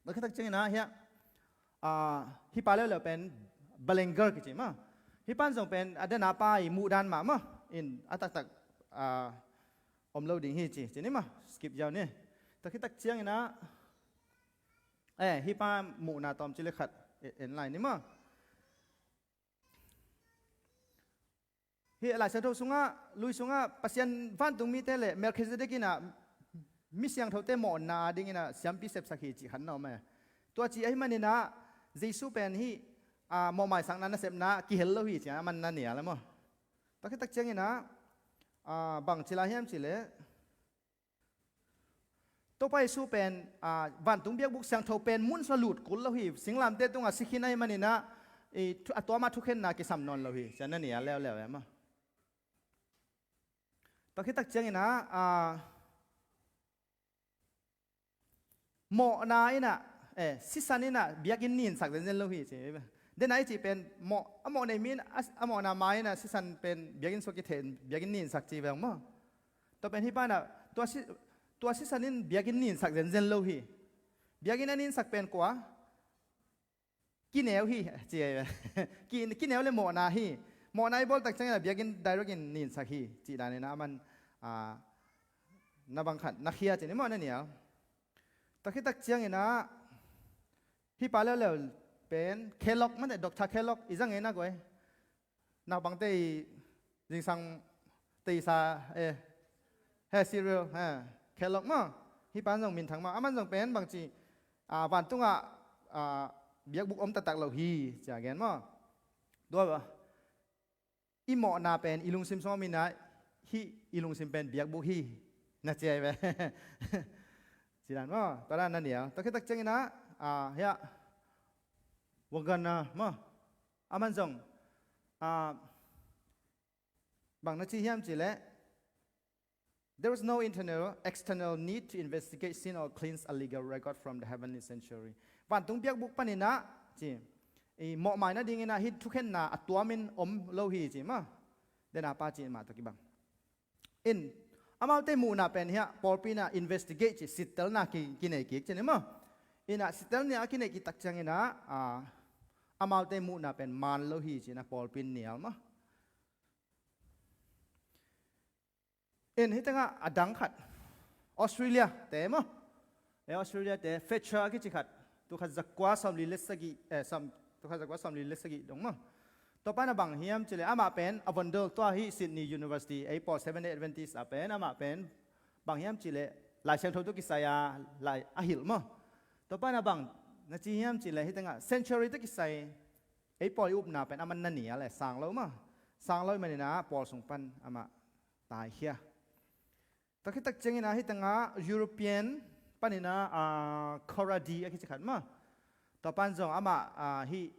Tua khit tak ciangin a hiah, ah, hih pa leuleu pen Bullinger kici maw. Hih pan zong pen a dena pa i muhdan mah maw. In a taktak, ah, om lo ding hi ci, ci ni maw. Skip ziau ni. Tua khit tak ciangin a, eh, hih pa muhna tawm ci le khat, eh, en lai ni maw. Hih Lai Siangtho sungah, lui sungah, Pasian vantung mite le Melchizedek in a mi siangthote mawhna dingin a siampi sepsak hi cih khat na om e. Tua cih ahi manin a, Jesu pen hih, ah, mawhmaisakna nasepna kihel lo hi cih a man na nial maw. Tua khit tak ciangin a, ah, bang ci lai hiam cih leh, Topa Jesu pen, ah, vantung biakbuk siangtho pen mun sua lut kul lo hi. Singlamte tungah si khin ahi manin a, i, thu, a tuama thukhenna kisam nawn lo hi. Cian na ni a leuleu e maw. Tua khit tak ciangin a, ah, mawhna in a, eh, sisan in a biakinn ninsak zenzen lo hi ci. Den a i cih pen mawh, a mawh nei mi in a, a mawhna ma in a sisan pen biakinn sua kitheh in biakinn ninsak ci veng maw. Tua pen hih pana, tua si, tua sisan in biakinn ninsak zenzen lo hi. Biakinn a ninsak pen kua? Kineu hi, ci ahi ve. Ki, kineu le mawhna hi. Mawhna i bawl tak ciangin a biakinn direct in ninsak hi. Cih danin a man, ah, na bang khat, na khia ci ni maw na nial. Tua khit tak ciangin a, hih pa leuleu pen, Kellogg, mate, Doctor Kellogg, i zang e na guai. Naupangte i zingsang teisa, eh, he cereal, he, Kellogg maw. Hih pan zong minthang maw. A man zong pen bang ci, ah, vantungah, ah, biakbuk om taktak lo hi, ci a gen maw. Tua, i mawhna pen i lungsim sungah om in a, hih i lungsim pen biakbuk hi, na ci ahi ve. Ci dan maw, tua dan na nial. Tua khit tak ciangin a, ah, hiah, Wagner maw. A man zong, ah, bang na ci hiam cih leh, there is no internal, external need to investigate sin or cleanse a legal record from the heavenly sanctuary. Vantung biakbuk panin a, ci, i mawhmai nadingin ah hih thukhenna a tuamin om lo hi ci maw. Dena pa ci mah tawh kibang. In, amaute muhna pen hiah pawlpi in ah investigate ci, sittelna ki, kinei kik ci ni maw. In ah sittelna a kinei kik tak ciangin ah, ah, amaute muhna pen man lo hi ci-in ah pawlpi in nial maw. In hih tengah a dang khat, Australia te maw. E, Australia te Fletcher a kici khat, tul khat zakua sawmli le sagih, eh, sawm, tul khat zakua sawmli le sagih dong maw. Tua pan a bang hiam cih leh amah pen Avondale, tua hih Sydney University, ei pawl Seventh Day Adventist a pen amah pen bang hiam cih leh Lai Siangtho tawh kisai a lai a hilh maw. Tua pan a bang na ci hiam cih leh hih tengah century tawh kisai ei pawl i upna pen aman na nial e, sang lo maw. Sang lo ahih manin ah pawl sung pan amah taikhia. Tua khit tak ciangin ah hih tengah European panin ah, ah, Corradi a kici khat maw. Tua pan zong amah, ah, hih,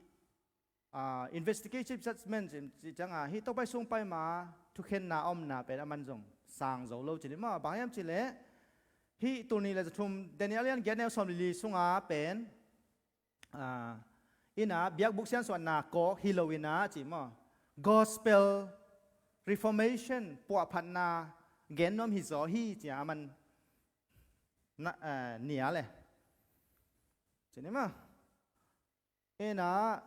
ah, investigative judgment ci, ci ciangah hih Topa i sung pai ma thukhenna a omna pen aman zong sang zo lo ci ni maw. Bang hiam cih leh hih tul nih le za thum, Daniel a lian giat neu sawmli li sunga pen, ah, in ah biakbuk siansuahna kawk hi lo in ah ci maw. Gospel Reformation puahphatna gen nuam hi zaw hi ci-a aman na, eh, nial e. Ci ni maw. In ah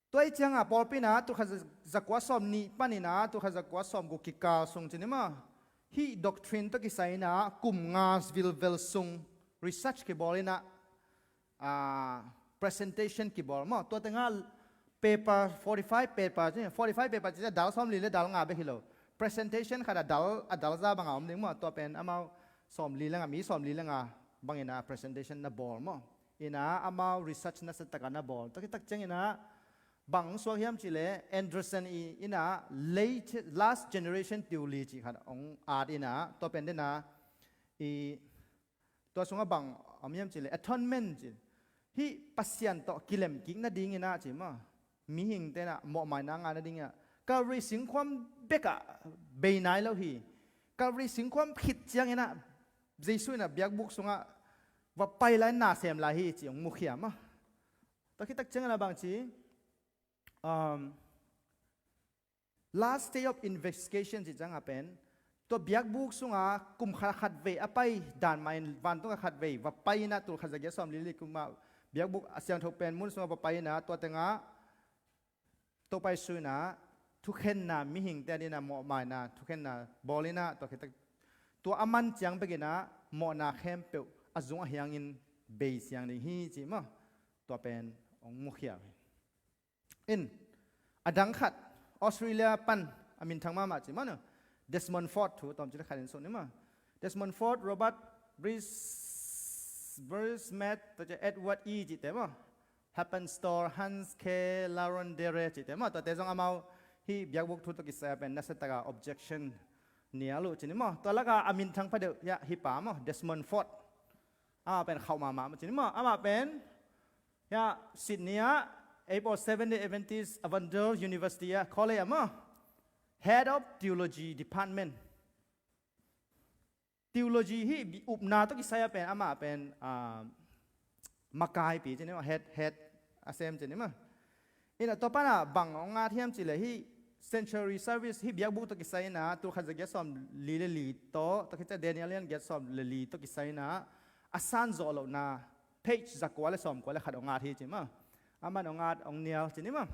tua ahih ciangah pawlpi in ah tul khat zakua sawmnih panin ah tul khat zakua sawmguk kikal sung ci ni maw, hih doctrine tawh kisai in ah kum nga vilvel sung research kibawl in ah, ah, presentation kibawl maw. Tua tengah paper, forty-five paper ci, forty-five paper ci a dal sawmli le dal nga bek hi lo. Presentation khat a dal, a dal za banga om ding maw. Tua pen amau sawmli le nga, mi sawmli le nga bangin ah presentation na bawl maw. In ah amau research nasia taka na bawl. Tua khit tak ciangin ah bang suak hiam cih leh Anderson i in ah late, last generation theology khat hong at in ah, tua pen den ah i, tua sungah bang om hiam cih leh atonement ci. Hih Pasian tawh kilem kik nadingin ah ci maw, mihingte in ah mawhmaina ngah nadingin ah Calvary singkhuam bekah bei nai lo hi. Calvary singkhuam khit ciangin ah Jesu in ah biakbuk sungah va pai lai, na sem lai hi ci hong mukhia maw. Tua khit tak ciangin ah bang ci, um, last day of investigation ci ciangah pen tua biakbuk sungah kum khat, khatvei a pai dan mah in, vantung ah khatvei va pai in ah tul khat zagiat sawmli li kum ah biakbuk a siangtho pen mun sungah va pai in ah tua tengah Topa Jesu in ah thukhenna, mihingte adingin ah mawhmaina thukhenna bawl in ah tua khit tak, tua a man ciang bekin ah mawhna khempeuh a zung a hiangin bei siang ding hi ci maw. Tua pen hong mukhia hi. In, a dang khat, Australia pan a minthang mahmah ci maw, Desmond Ford thu tawm ci le khat in suk ni maw. Desmond Ford, Robert Bris-, Brismet, tua ci Edward E cihte maw, Heppenstall, Hans K Larondere cihte maw, tuate zong amau hih biakbuk thu tawh kisai a pen nasia taka objection nial uh ci ni maw. Tua laka a minthang phadeuh hiah hih pa maw, Desmond Ford. Amah pen khauh mahmah maw ci ni maw. Amah pen hiah Sydney ah, ei pawl Seventh Day Adventist Avondale University ah, college ah maw, Head of Theology Department. Theology hih upna tawh kisai a pen amah pen, ah, makaipi ci ni maw, head, head a sem ci ni maw. In ah tua pan ah bang hong ngat hiam cih leh hih sanctuary service, hih biakbuk tawh kisai in ah tul khat zagiat sawmli le li tawh, tua khit ciang Daniel a lian giat sawm le li tawh kisai in ah a sanzawh lohna page zakua le sawmkua le khat hong ngat hi ci maw. Aman hong ngat hong nial ci ni maw.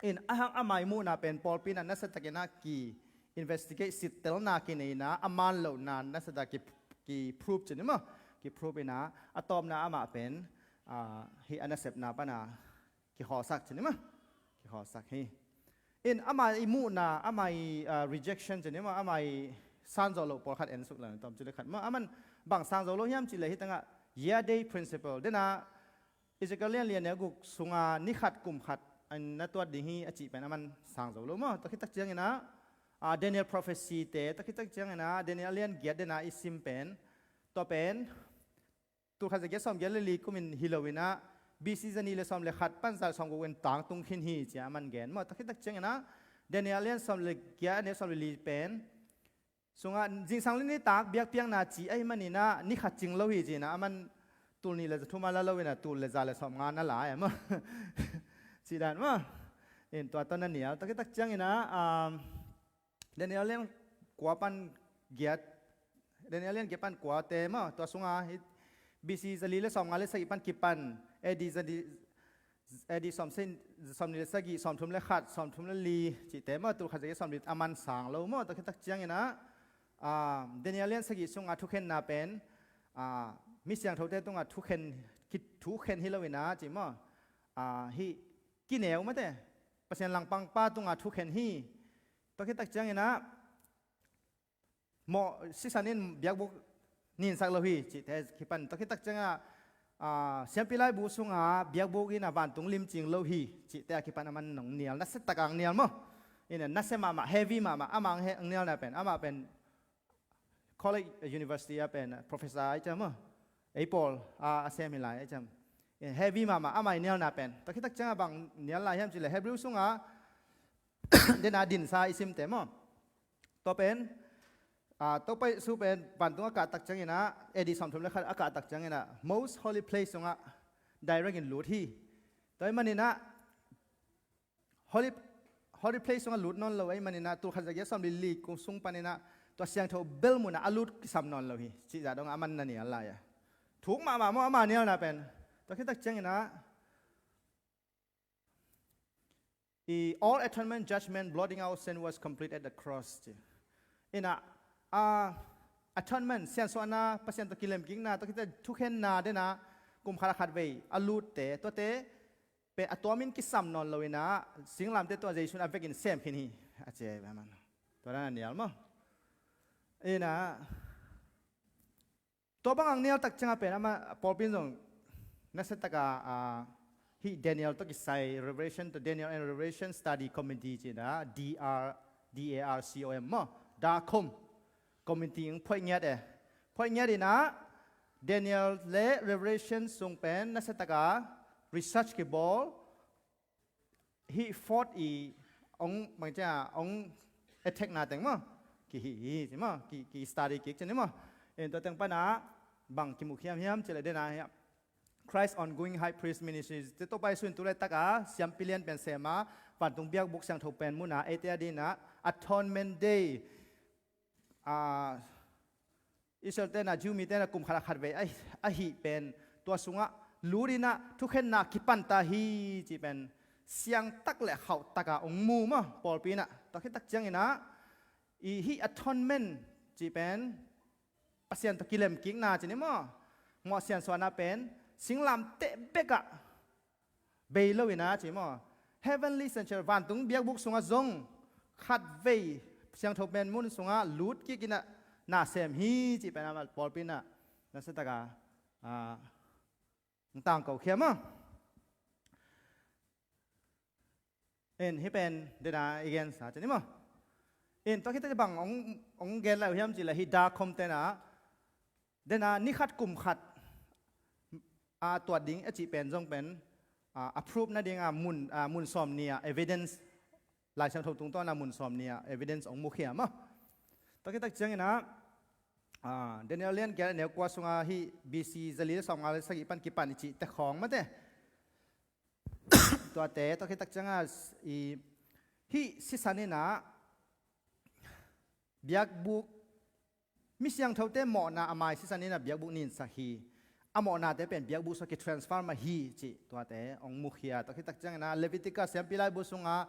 In, a hang amah i muhna pen pawlpi in ah nasia takin ah ki investigate, sittelna kinei in ah a man lohna nasia tak ki, ki prove ci ni maw. Ki prove in ah a tawpna amah pen, ah, hih a nasepna pan ah kikhawlsak ci ni maw. Kikhawlsak hi. In, amah i muhna, amah i, ah, rejection ci ni maw, amah i sanzawh loh pawlkhat en suk leng tawm ci le khat maw. Aman bang sang zo lo hiam cih leh hih tengah Yardley Principle. Den ah Ezekiel lian li a neu guk sunga ni khat kum khat in na tuat ding hi a cih pen aman sang zo lo maw. Tua khit tak ciangin ah, ah, Daniel prophecy te, tua khit tak ciangin ah Daniel a lian giat den ah i sim pen, tua pen tul khat zagiat sawmgiat le li kum in hi lo in ah, B C zanih le sawm le khat pan za sawmguk in tangtung khin hi ci a aman gen maw. Tua khit tak ciangin ah Daniel a lian sawm le giat a neu sawm le li pen sungah zingsang le nitak biakpiakna ci ahih manin ah ni khat cing lo hi ci-in ah aman tul nih le za thum a la lo in ah tul le za le sawmnga na la e maw? Cih dan maw? In tua tawh na nial. Tua khit tak ciangin ah, um, Daniel lian kua pan giat, Daniel lian giat pan kuate maw, tua sungah hi B C za li le sawmnga le sagih pan kipan, A D za li, A D sawm sen, sawmnih le sagih, sawmthum le khat, sawmthum le li cihte maw, tul khat za giat sawmli a man sang lo maw. Tua khit tak ciangin ah, ah, Daniel lian sagih sungah thukhenna pen, ah, mi siangthote tungah thukhen, ki-, thukhen hi lo in ah cih maw. Ah, hih kineu mate, Pasian langpangpa tungah thukhen hi. Tua khit tak ciangin ah, mawh sisan in biakbuk ninsak lo hi cihte kipan. Tua khit tak ciangin ah, ah, siampi laibu sungah biakbuk in ah vantung limcing lo hi cihte a kipan a man nong nial, nasia tak a ang nial maw. In ah nasia mahmah, heavy mahmah, amah ang he-, ang nialna pen, amah pen college, university a pen professor ai ciam maw, ei pawl a, a sem hi lai ai ciam. Heavy mahmah amah i nialna pen. Tua khit tak ciangah bang nial lai hiam cih leh Hebrew sungah dena dinsa i simte maw. Tua pen, ah, Topa Jesu pen vantung a kah tak ciangin ah, A D sawmthum le khat a kah tak ciangin ah, most holy place sungah direct in lut hi. Tua ahih manin ah, holy, holy place sungah lut nawn lo ahih manin ah, tul khat za giat sawmli li kum sung panin ah, tua siangtho bel munah a lut kisam nawn lo hi cih zah dong a man na nial lai a. Thuk mahmah maw ama nialna pen. Tua khit tak ciangin ah, i all atonement judgment, blotting out sin was complete at the cross ci. In ah, ah, atonement, siansuahna, Pasian tawh kilemkikna, tua khit tak thukhenna dena kum khat a khat vei a lutte, tuate pen a tuamin kisam nawn lo in ah, singlamteh tungah Jesu in a vekin sem khin hi a ci. Tua dan a nial maw. In ah, tua bang ang nial tak ciangah pen amah pawlpi in zong nasia tak a, ah, hih Daniel tawh kisai Revelation, to Daniel and Revelation Study Committee ci in ah, D R, D A R C O M maw, DARCOM committee ang phoih ngiat e. Phoih ngiat in ah Daniel le Revelation sung pen nasia tak a research kibawl, hih fourth i ong bang ciang ong attack na teng maw, kihih hi ci maw, ki, ki study kik ci ni maw. In tua teng pan ah bang kimu hiam hiam cih leh dena hiam, Christ ongoing high priest ministry, te Topa Jesu in tu laitak a siampi lian pen sem a, vantung biakbuk siangtho pen mun ah eite a dingin ah Atonement Day, ah, Israel-te in ah, Jew mite in ah kum khat a khat vei a, ahih pen tua sungah lut in ah thukhenna kipan ta hi cih pen siangtak le hauhtak a ong mu maw, pawlpi in ah. Tua khit tak ciangin ah, i hih atonement cih pen Pasian tawh kilemkikna ci ni maw, mawh siansuahna pen singlamteh bekah bei lo in ah ci maw, heavenly sanctuary, vantung biakbuk sungah zong khat vei siangtho pen mun sungah lut kik in ah na sem hi cih pen amah pawlpi in ah nasia tak a, ah, tangko khia maw. In hih pen dena i gensa ci ni maw. In tua khit tak bang ong, ong gen lai uh hiam cih leh hih DARCOM te in ah, dena ni khat kum khat a tuat ding a cih pen zong pen, ah, a proof nading a mun, ah, mun sawmnih a evidence, Lai Siangtho tungtawn a mun sawmnih a evidence ong mukhia maw. Tua khit tak ciangin ah, ah, Daniel lian giat a neu kua sungah hih B C za li le sawmnga le sagih pan kipan i cihte khawng mate. Tuate, tua khit tak ciangah i hih sisan in ah biakbuk, mi siangthote mawhna a mai sisan in ah biakbuk ninsak hi. A mawhnate pen biakbuk sungah kitransfer mah hi cih tuate ong mukhia. Tua khit tak ciangin ah Leviticus siampi laibu sungah,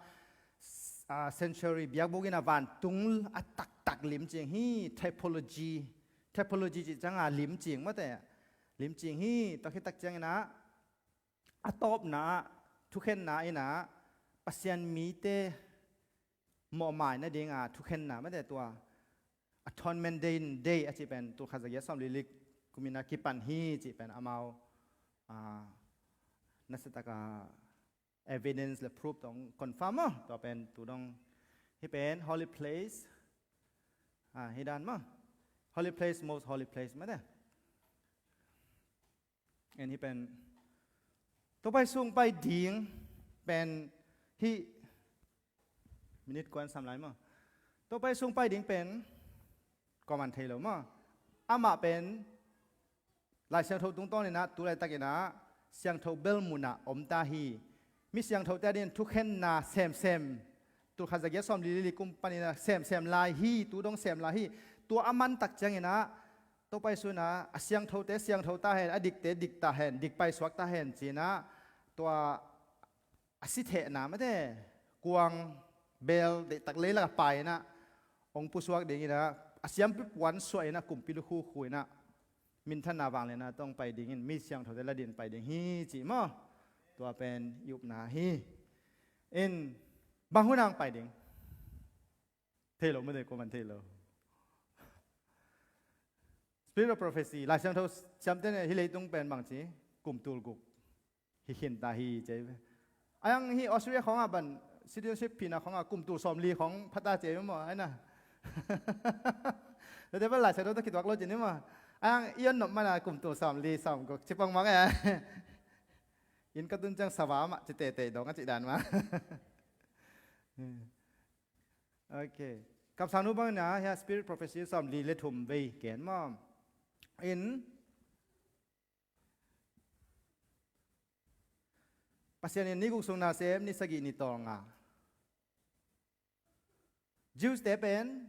ah, sanctuary biakbuk in ah vantung a taktak limcing hi. Typology, typology cih ciangah limcing mate, limcing hi. Tua khit tak ciangin ah a tawpna ah thukhenna in ah Pasian mite mawhmai nading a thukhenna mate, tua Atonement Day, day a cih pen tul khat za giat sawmli li kum in ah kipan hi cih pen amau, ah, nasia tak a evidence le proof tawh ong confirm maw. Tua pen tu dong hih pen holy place, ah, hih dan maw, holy place, most holy place mate. En hih pen Topa Jesu hong pai ding pen hih minute kuan sam lai maw. Topa Jesu hong pai ding pen kuaman thei lo maw. Amah pen Lai Siangtho tungtawninah tu laitakinah siangtho bel munah om ta hi. Mi siangthote adingin thukhenna semsem, tulkhat zagiat sawmli le li kum paninah semsem lai hi, tu dong sem lai hi. Tua a mantak cianginah Topa Jesu inah a siangthote siangtho ta hen, a dikte dik ta hen, dik paisuak ta hen cinah tua a si thehna mate, kuang bel deihtak leilak a painah hong pusuak dinginah a siampi puan suah inah kumpi lukhu khu inah minthanna vangliatna tawh hong pai dingin mi siangthote ladin pai ding hi cih maw? Tua pen i upna hi. In bang hunah hong pai ding? Thei lo mate, kuaman thei lo. Spirit of prophecy, Lai Siangtho siamte ne hi leitung pen bangci kum tul guk hi khin ta hi ci. Ayang hi Australia khawngah ban citizenship phina khawngah kum tul sawmli khawng phata ci maw, aina. Tete bel Lai Siangtho tawh kituak lo ci ni maw. Ayang i on nop mana kum tul sawmli sawmguk ci pongmang e. In ka tun ciang sava mah ci tetei dong a ci dan mah. Ok. Kamsang nu bangin ah hia spirit prophecy sawmli le thum vei gen maw? In Pasian in ni guk sung nasem, ni sagih ni tawlnga. Jews te pen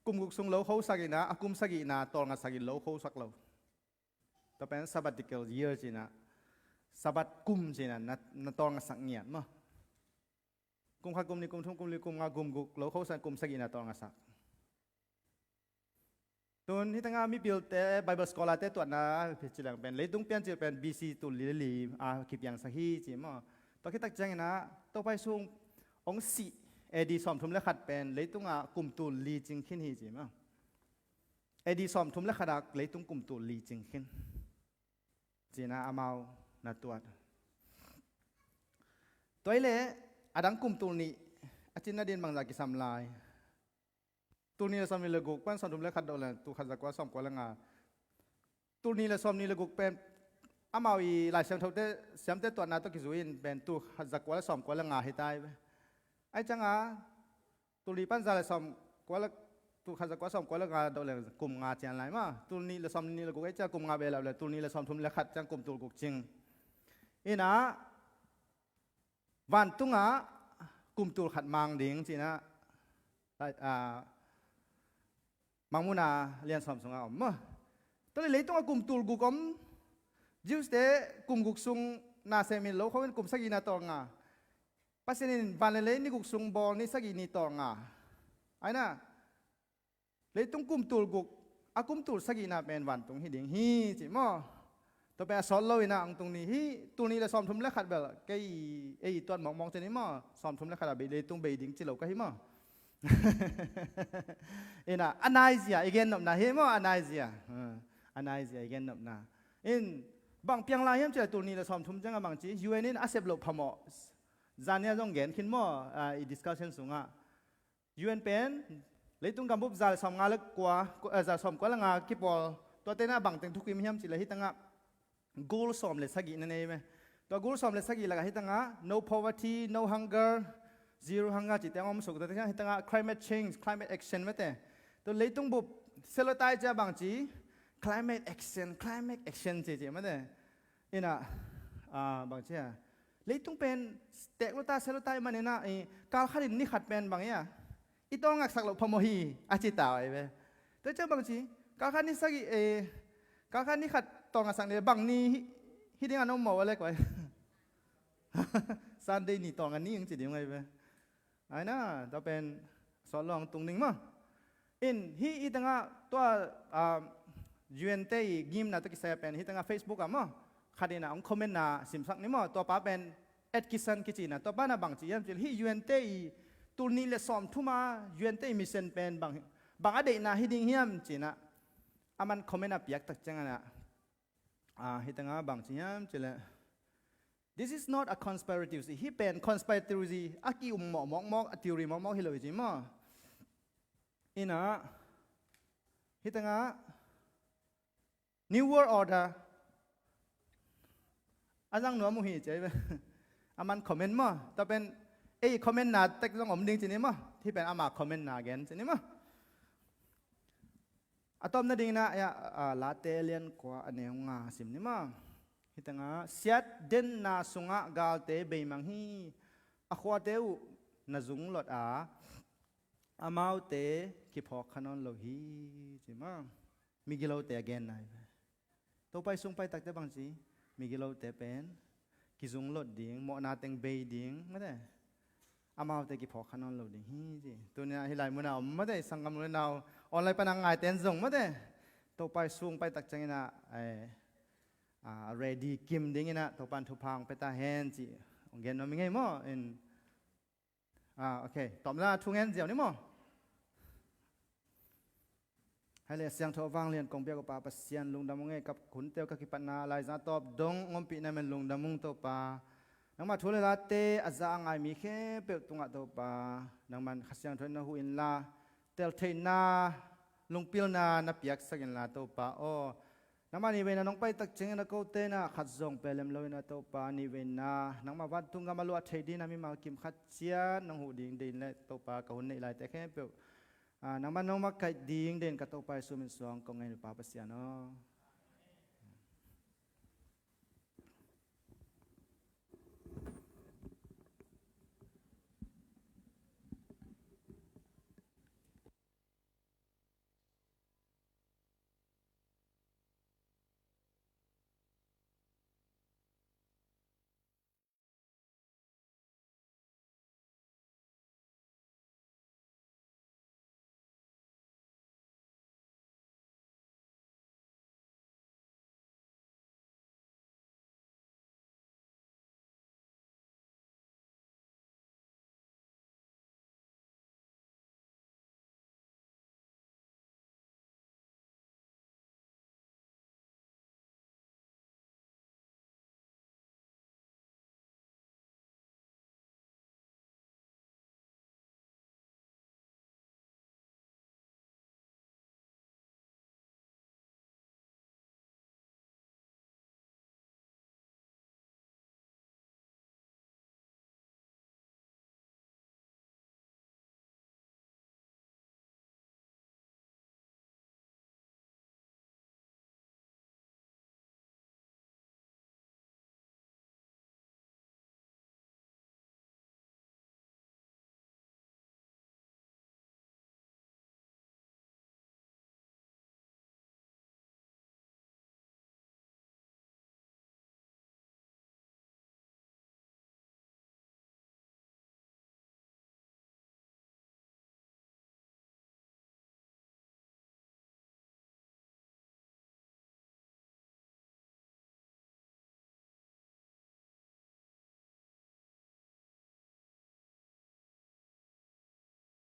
kum guk sung lo khosak inah a kum sagihna tawlnga sakin lo khosak lo. Tua pen sabbatical year cinah, Sabbath kum cinah na, na tawlngasak ngiat maw? Kum khat, kum nih, kum thum, kum li, kum nga, kum guk lo khosak, kum sagihna tawlngasak. Tun hi tangah mipilte, Bible scholar te tuatna a phi ci leng pen leitung piancil pen B C tul li le li a kipiangsak hi ci maw? Tua khittak cianginah Topa Jesu hong sih A D sawmthum le khat pen leitungah kum tul li cing khin hi ci maw? A D sawmthum le khat ah leitung kum tul li cing khin cinah amau na tuat. Tua hi leh a dang kum tul nih a cinna din bangzah kisam lai? Tul nih le sawmnih le guk pan sawmthum le khat dawh le tul khat zakua sawmkua le nga. Tul nih le sawmnih le guk pen amau i Lai Siangthote siamte tuatna tawh kizui in pen tul khat zakua le sawmkua le nga hi ta hi ve. Ai cianga tul nih pan za le sawmkua le, tul khat zakua sawmkua le nga dawh le kum nga cian lai maw? Tul nih le sawmnih le guk ai cianga kum nga beh lap le tul nih le sawmthum le khat ciang kum tul guk cing. Inah vantungah kum tul khat mang ding cinah, ah, Mangmuhna lian sawm sungah om maw? Tua le leitungah kum tul guk om. Jews te kum guk sung nasem in lo khoin kum sagihna tawlnga. Pasian in van le lei ni guk sung bawl ni sagih ni tawlnga. Aina leitung kum tul guk a kum tul sagihna pen vantung hi ding hi ci maw? Tua pen a sawt lo inah ang tung ni hi, tul nih le sawmthum le khat bel kei ei tuat mawkmawk ci ni maw? Sawmthum le khat a bei leitung bei ding ci lo ka hi maw? Inah a naizia i gennopna hi maw? A naizia, a naizia i gennopna. In bang piang lai hiam ci le tul nih le sawmthum ciangah bang ci U N in a sep loh phamawh zania zong gen khin maw? I discussion sungah U N pen leitung gambup za le sawmnga le kua, eh, za le sawmkua le nga kipawl, tuate na bangteng thukim hiam ci le hi tangah goal sawm le sagih na nei me. Tua goal sawm le sagih lakah hi tangah no poverty, no hunger, zero hunger cite hong om suk, tuate hi tangah climate change, climate action mate. Tua leitung bup selotai cia bang ci climate action, climate action ci ci mate. Inah, ah, bang ci a leitung pen tek lo ta, sel lo ta i man inah i kalkhat in ni khat pen bang ia i tawlngaksak loh phamawh hi a ci ta ai ve. Tua ciang bang ci kalkhat ni sagih, eh, kalkhat ni khat tawlngaksak ni bang ni hi, hi ding a no maw a lek vai. Sunday ni tawlnga ni ing ci ding ai ve. Aina tua pen sawt lawng tung ding maw? In hi, hi tangah tua, ah, U N te i ngimna tua kisai pen hi tangah Facebook ah maw? Khat inah hong comment na simsak ni maw? Tua pa pen Atkinson kici na, tua pa na bang ci hiam ci le hi U N te i tul nih le sawmthum a U N te i mission pen bang, bang a deihna hi ding hiam ci na, a man comment a piak tak ciang a na, ah, hi tangah bang ci hiam ci le, this is not a conspiracy. Hi pen conspiracy a ki-um mawkmawk, a theory mawkmawk hi lo hi ci maw? Inah hi tangah New World Order a zang nuam uh hi ci a hi ve. A man comment maw? Tua pen ei comment na tek zong om ding ci ni maw? Hi pen ama comment na gen ci ni maw? A A tawpna dingin ah, ya, a, Late lian kua a neu nga sim ni maw. Hi tangah, siat denna sungah galte beimang hi. A khuate uh na zunglot a, amaute kiphawk kha nawn lo hi, ci maw. Migilote a genna hi ve. Topa i sung pai takte bang ci, migilote pen kizunglot ding, mawhna teng bei ding, mate. Amaute kiphawk kha nawn lo ding hi, ci. Tuni-ah hih lai munah om, mate, i sanggam u le nau online pana ngaite in zong, mate, Topa i sung pai tak ciangin ah, eh, ah, ready kim dingin ah Topa in thupha hong pia ta hen, ci. Hong gen nuam ing ei maw. In Ah, ok. Tawpna thu ngen ziau ni maw? Hai le, siangtho vanglian kong biak uh Pa Pasian, lungdam ung ei, ka hunte uh ka kipatna, laiza tawp dong ompihna men lungdam ung Topa. Nangmah thu le late a za a ngai mi khempeuh tungah Topa, nangman Kha Siangtho in na huh inla, teltheihna, lungpilna na piaksak inla Topa aw. Nangmah nihveina nong pai tak ciangin a kote in ah khat zong pelem lo in ah Topa, nihveina nangmah vantung gam a luah thei dingin ah mimal kim khat ciat nong huh ding deih in le Topa, ka hun neih laite khempeuh, ah, nangmah nong makaih ding deih in ka Topa Jesu min suang kong ngen uh Pa Pasian aw.